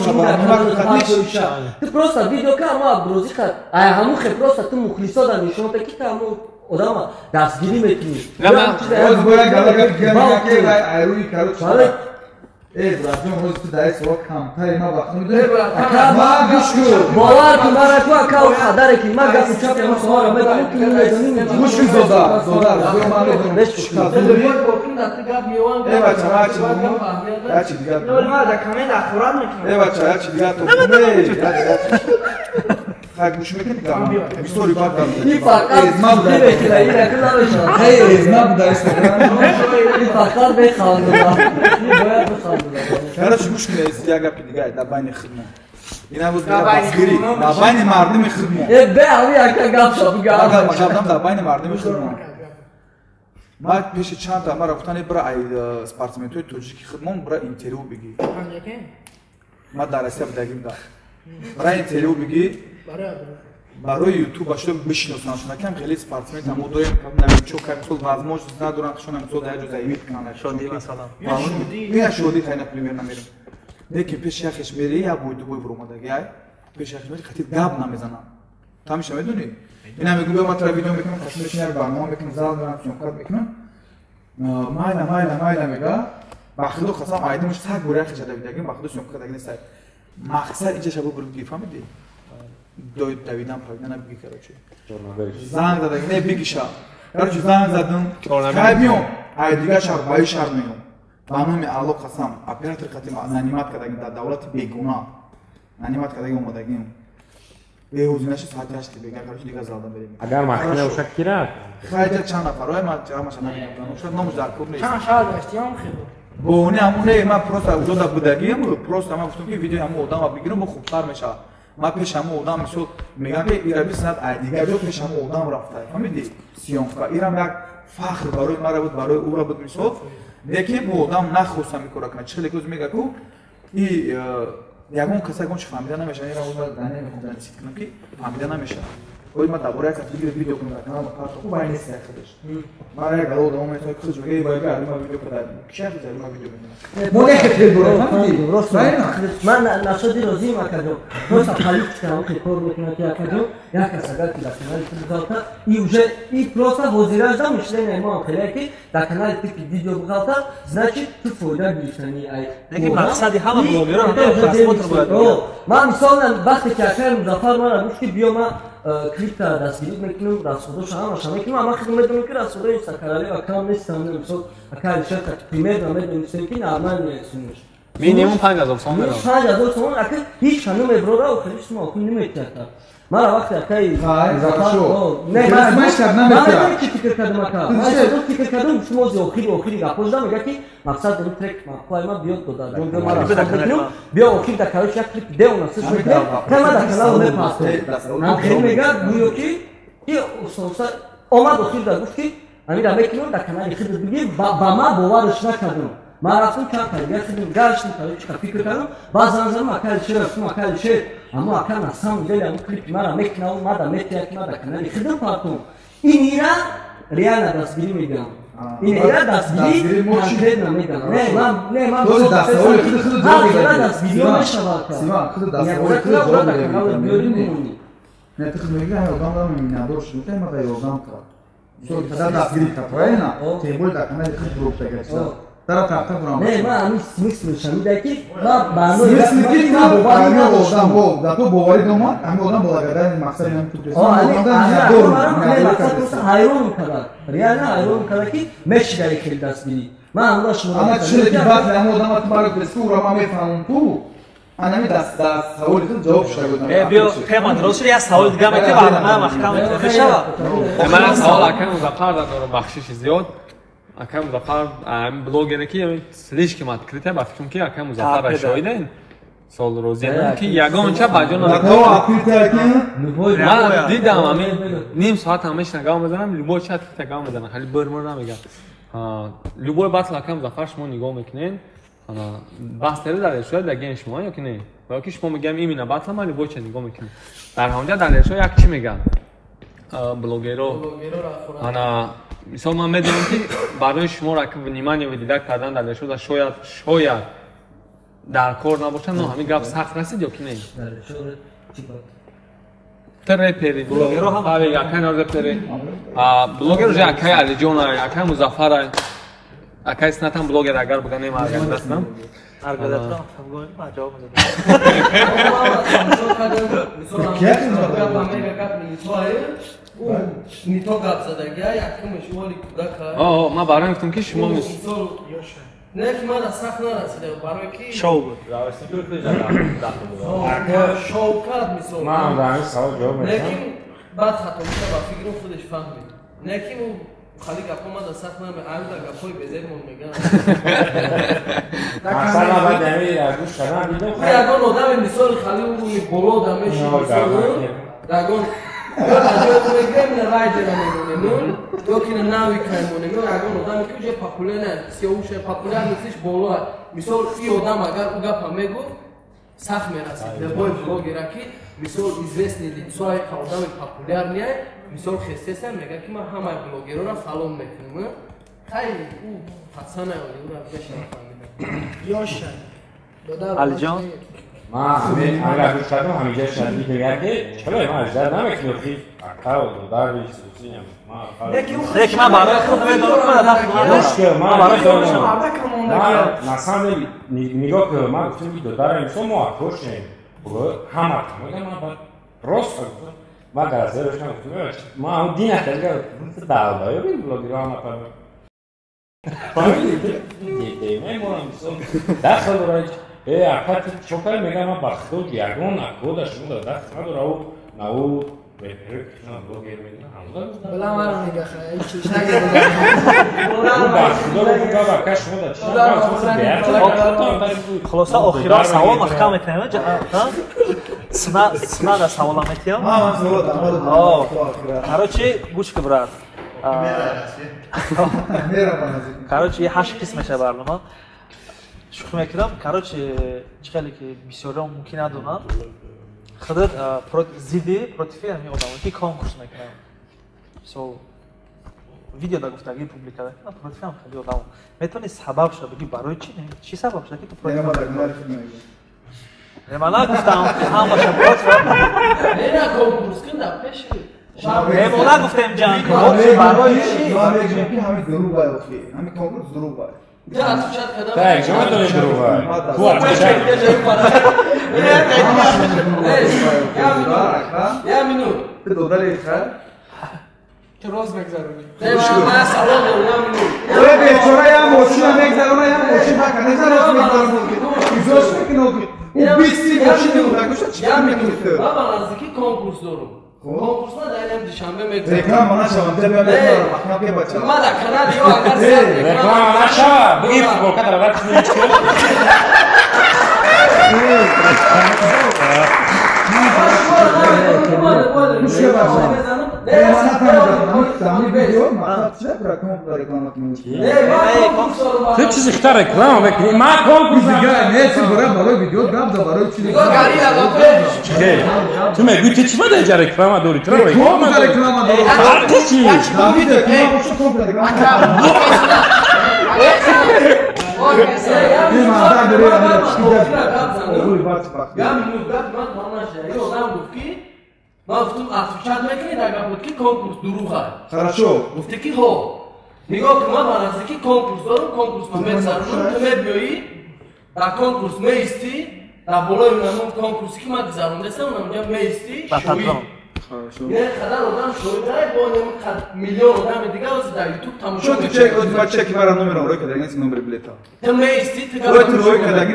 ту просто видео ка ҳамо Абдурозиқа, ай ҳамун хе просто ту мухлисода нишон та ки ту ҳамо одама дастгирӣ мекунӣ. Эй, братҷон, ҳозир ту дар ин савол камтари ман вақт медонӣ. Ман гӯш кун. Бовар кун, ман раку ака о қадаре ки ман гапу чапи ҳамон саволро медонам, ту намедонӣ. Гӯш кун, дода, дода, рӯзо ман медонам. Эй, бача, ман чӣ мегӯям? Як чи дигар. Ман дар коммент ахборат мекунам. Эй, бача, як чи дигар то. Хай гӯш мекунӣ гап? Бисёри бад гап мезанӣ. Ин фақат намекунад, ин раку намешавад. Эй, эзма буда Инстаграм. Ин фақат механдад. Ин бояд бихандад. Короче, гӯш кунед, як гапи дигар дар байни худмон. Ина буд дастгирӣ дар байни мардуми худмон. Э, бе ҳами яка гап шав, гап. Гап дар байни мардуми худмон. Ман пеши чанд та мара гуфтан, бира ай спортсменҳои тоҷики худмон бира интервю бигӣ. Ман дар Россия будагим да. Бира интервю бигӣ. Барои ютуб шуда бишиносанд шуна кам хеле спортсмен тамо дорем намечо кам сол возможность надоранд шуна мисол дар ҷо заявить кунанд. Шодӣ масалан. Ина шодӣ хай например намерам. Лекин пеши яхеш мери як бой дубой буромадаги ай пеши яхеш мери хати гап намезанам. Тамиша медонӣ? Ина мегӯм бیا ман тура видео мекунам, хашм мешинам, як барнома мекунам, зал мерам, съёмкат мекунам. Майла, майла, майла мега. Ба худо қасам айдимаш саг бори яхеша давидагим, ба худо съёмка кардагӣ нест. Мақсад инҷа шабо бурги фаҳмидӣ? Давидан павидан бигӣ короче. Занг задаги не бигиша. Короче занг задам. Кай миём? Ай дигар шаҳр ба ин шаҳр меём. Ба номи Алло қасам оператор қати нанимат кардагим дар давлати бегуна. Нанимат кардагим омадагим. Беҳузинаша соати 8 бегар короче дигар залда мерем. Агар махфия бошад кира? Хайҷа чанд нафар ой ман ҳамаша намедонам. Шояд номаш дар кор нест. Чанд шаҳр гаштиам хело. Бо не ҳамон не ман просто уҷода будагим, просто ман гуфтам ки видеои ҳамон одамро бигирам бо хубтар мешавад. Ман пеш ҳамон одам мисол мегӯям ки ира бисанад ай дигар ҷо пеш ҳамон одам рафта. Фаҳмидӣ? Съёмка. Ирам як фахр барои мара буд, барои ӯра буд мисол. Лекин ӯ одам нахост ҳамин кора кунад. Чӣ хеле ки мега ку и ягон кас ягон чи фаҳмида намешавад. Ира мехоҳам донисит кунам ки фаҳмида намешавад. Ои ман дар бораи як кас бигирам видео кунам дар канал партоку вай нест як худаш. Ман як гало одам метавонад ки худаш мега эй вай али ма видео када. Кӣ худаш али ма видео мекунад? Мо не хел дорем, фаҳмидӣ? Правильно? Ман насоди розиам акаҷон. Просто политика ҳам кор мекунад ки акаҷон як кас агар ки дар канали ту буғалта и уже и просто ҳозиражда мышление мо ҳам хеле ки дар канали ту ки видео буғалта, значит ту фоида гирифтани ай. Лекин мақсади ҳама блогерон просмотр бояд. Ман мисол вақте ки акаи Музаффар мара гуфт ки биё ман клипта дастгирӣ мекунам, расходоша ҳамаша мекунам, ман худам медонам ки расходои Инстакаралева кам нестам, мисол акаи Алишер примерно медонистем ки нормально суммаш. Минимум 5000 сом меравад. 5000 сом ака ҳеч ка намеброра, охири шумо охир наметиҳад. Мара вақте акаи Музаффар не, ман чи фикр кардам ака? Ман фикр кардам шумо зи охири гапҳо мега ки мақсад дорим трек мақбулай ма биёд дода ҷон биё мара мекунем, биё охир да короче як клип деона сиш мекунем, кама да канал мепастем. Ҳам мега гӯё ки и усоса омад охир да гуфт ки ҳамира мекунем дар канали худат бигир, ба ман бовараш накардам. Ман рафтам чанд та дигар гаштам, короче фикр кардам, баъд занг задам акаи Алишер, рафтам акаи Алишер, аммо ака на самом деле ҳамон клипи мара мекунаву мада метиҳад ки ман дар канали худам партом. Ин ира реально дастгирӣ мегӯям. Ин ира дастгирӣ конкретно мегӯям. Не, ман не, ман ҳар дастгириҳо мешавад. Не, ту худ мегӯӣ ҳай одам дам миннатдор шуд, ки мада ёрдам кард. Мисол дастгирӣ кард, правильно? Тем более дар канали худ гурӯҳ чиза. Дара тафта бурам. Не, ман ҳамин смысл шамида ки ман ба смысл ки ҳамин одам во, да ту боварӣ домад, ҳамин одам благодарен мақсади ҳамин ту. Ҳайрон кард. Реально ҳайрон кард ки мешидаи хеле дастгирӣ. Ман ҳамла шумо. Ама чӣ ки баъд ҳамин одам ту маро гуфт, ӯро ман мефаҳмам ту. Анами даст саволи худ ҷавоб шуда буд. Биё, тема дуруст шуд, як саволи дига метем, барнома маҳкам мекунем. Мешавад? Ман савол акаи Музаффар дорам, бахшиши зиёд. Акаи Музаффар блогере ки слишком открыто, ба фикрам ки акаи Музаффар шоҳиден. Сол розиям ки ягонча ба ҷон ман дидам ҳамин ним соат ҳамеш нагав мезанам, любой чат открыто гав мезанам, хали бирмир намегам. Любой батл акаи Музаффар шумо нигоҳ мекунед, баҳс дар дар ген шумо ё ки не? Ё ки шумо мегӯям именно батл ман любой чиз нигоҳ мекунем. Дар ҳамҷа дар як чӣ мегӯям? Блогеро. Ана мисол ман медонам ки барои шумо ки внимание выделя кардан дар лешо шояд дар кор набошад, но ҳамин гап сахт расид ё ки не? Ту репери, блогеро ҳам акай репери. Блогер уже акай Алиҷон, акай Музаффар, акай Снатам блогер агар буганем аргандастам. Аргандастам ман ҷавоб медодам. Не то гап задага, якумеш оли кӯдака. Ман барои гуфтам ки шумо не ки ман сахт нарасида, барои ки шоу буд. Шоу кард мисол. Ман дар ин савол ҷавоб медиҳам. Лекин баъд хато меша ба фикру худаш фаҳмид. Лекин ӯ хали гапҳо ман дар сахт наме, аюда гапҳои безебмон мегӯянд. Мақсад ман баъд ҳамин гӯш кардан дидам. Ягон одаме мисоли хали ӯ боло да мешид мисол, ягон мегӯем райдера мемонем, ё ки навика мемонем, ё ягон одаме ки уже популярна, сиёуша популярностиш боло. Мисол и одам агар ӯ гапа мегуфт, сахт мерасид. Любой блогера ки мисол известный лицо, одами популярный, мисол хестеса мега ки ман ҳамаи блогерора фалон мекунам. Хай ӯ пацана ӯра бешава фаҳмида. Ёша. Алиҷон ман ҳамин гӯш кардам, ҳаминҷа шадид мегӯяд ки чаро ман аждар намекунӣ охи ака додари сусиям. Лекин ман барои худ медонам, ман ман барои худ ман на самом деле нигоҳ кун, ман гуфтам ки додарам мисол мо акошем ҳама ман просто гуфтам ман газерашам гуфтам ман дин акадига далдаёби блогеро ҳама фаҳмидӣ дахл дорад. Ака ту чо кардӣ? Мегӯям ман ба худо ягон акода шумо дар дахл надора, ӯ на ӯ репер блогер мегӯям. Била маро мега хай чиш нагӯ. Ба худо гуфт ака шумо дар чӣ? Хулоса охирон савол маҳкам мекунем. Сна да савола метиям. Ман савола дам. Короче, гӯш ки брат. Короче, ҳашт қисм меша барнома. Шӯхӣ мекунам. Короче, чӣ хеле ки бисёриҳо мумкин надонанд. Худат зидди против ҳамин одамо ки конкурс мекунанд. Мисол видео да гуфтагӣ публика мекунанд, против ҳам хеле одамо. Метавонӣ сабаб шуда бигӣ барои чӣ? Чӣ сабаб шуда ки ту против? Ман нагуфтам ҳамаша против. Не, конкурс кун дар пеши. Не, мо нагуфтем ҷанг. Барои чӣ? Ман мегӯям ки ҳамин дурӯғ ай охи. Ҳамин конкурс дурӯғ ай. Так, шумо доред дурӯғ ай. Ту отвечай. Я минут. Ту додари хай? Ту роз мегзаронӣ. Ман савол дорам, я минут. Ой бечора, я мошина мегзарона, я мошин ҳака неза роз мегзаронӣ. Изош мекунӣ. У 20 мошини удагуша чӣ кор мекунӣ ту? Ман ба наздикӣ конкурс дорам. Конкурс ма дар инам душанбе мегузарам. Реклама нашавам, ҷа биям реклама, маҳкам ке бача. Ма дар канали ё агар реклама нашава, буги футболка дар вақт чӣ чӣ. Ту чизи хита реклама мекунӣ? Ман конкурс не, ти барои видео гап за барои чӣ? Ту мегӯӣ ту чӣ бада инҷа реклама дорӣ? Ту реклама дорӣ. Фарқи чӣ? Ман гуфтам отвечать мекунӣ дар гап буд ки конкурс дурӯғ аст. Хорошо. Гуфте ки ҳо. Нигоҳ кун, ман ба наздикӣ конкурс дорам, конкурс ман мегзаронам, ту мебиёӣ, дар конкурс меистӣ, дар болои ҳамон конкурсе ки ман гузарондастам, онҷа меистӣ, шоҳид. Як қадар одам шоҳид ай, бо миллион одами дигар ҳозир дар YouTube тамошо мекунад. Чун ту чек, чеки мара номерам рой кардагӣ, номери билета. Ту меистӣ, ту рой кардагӣ.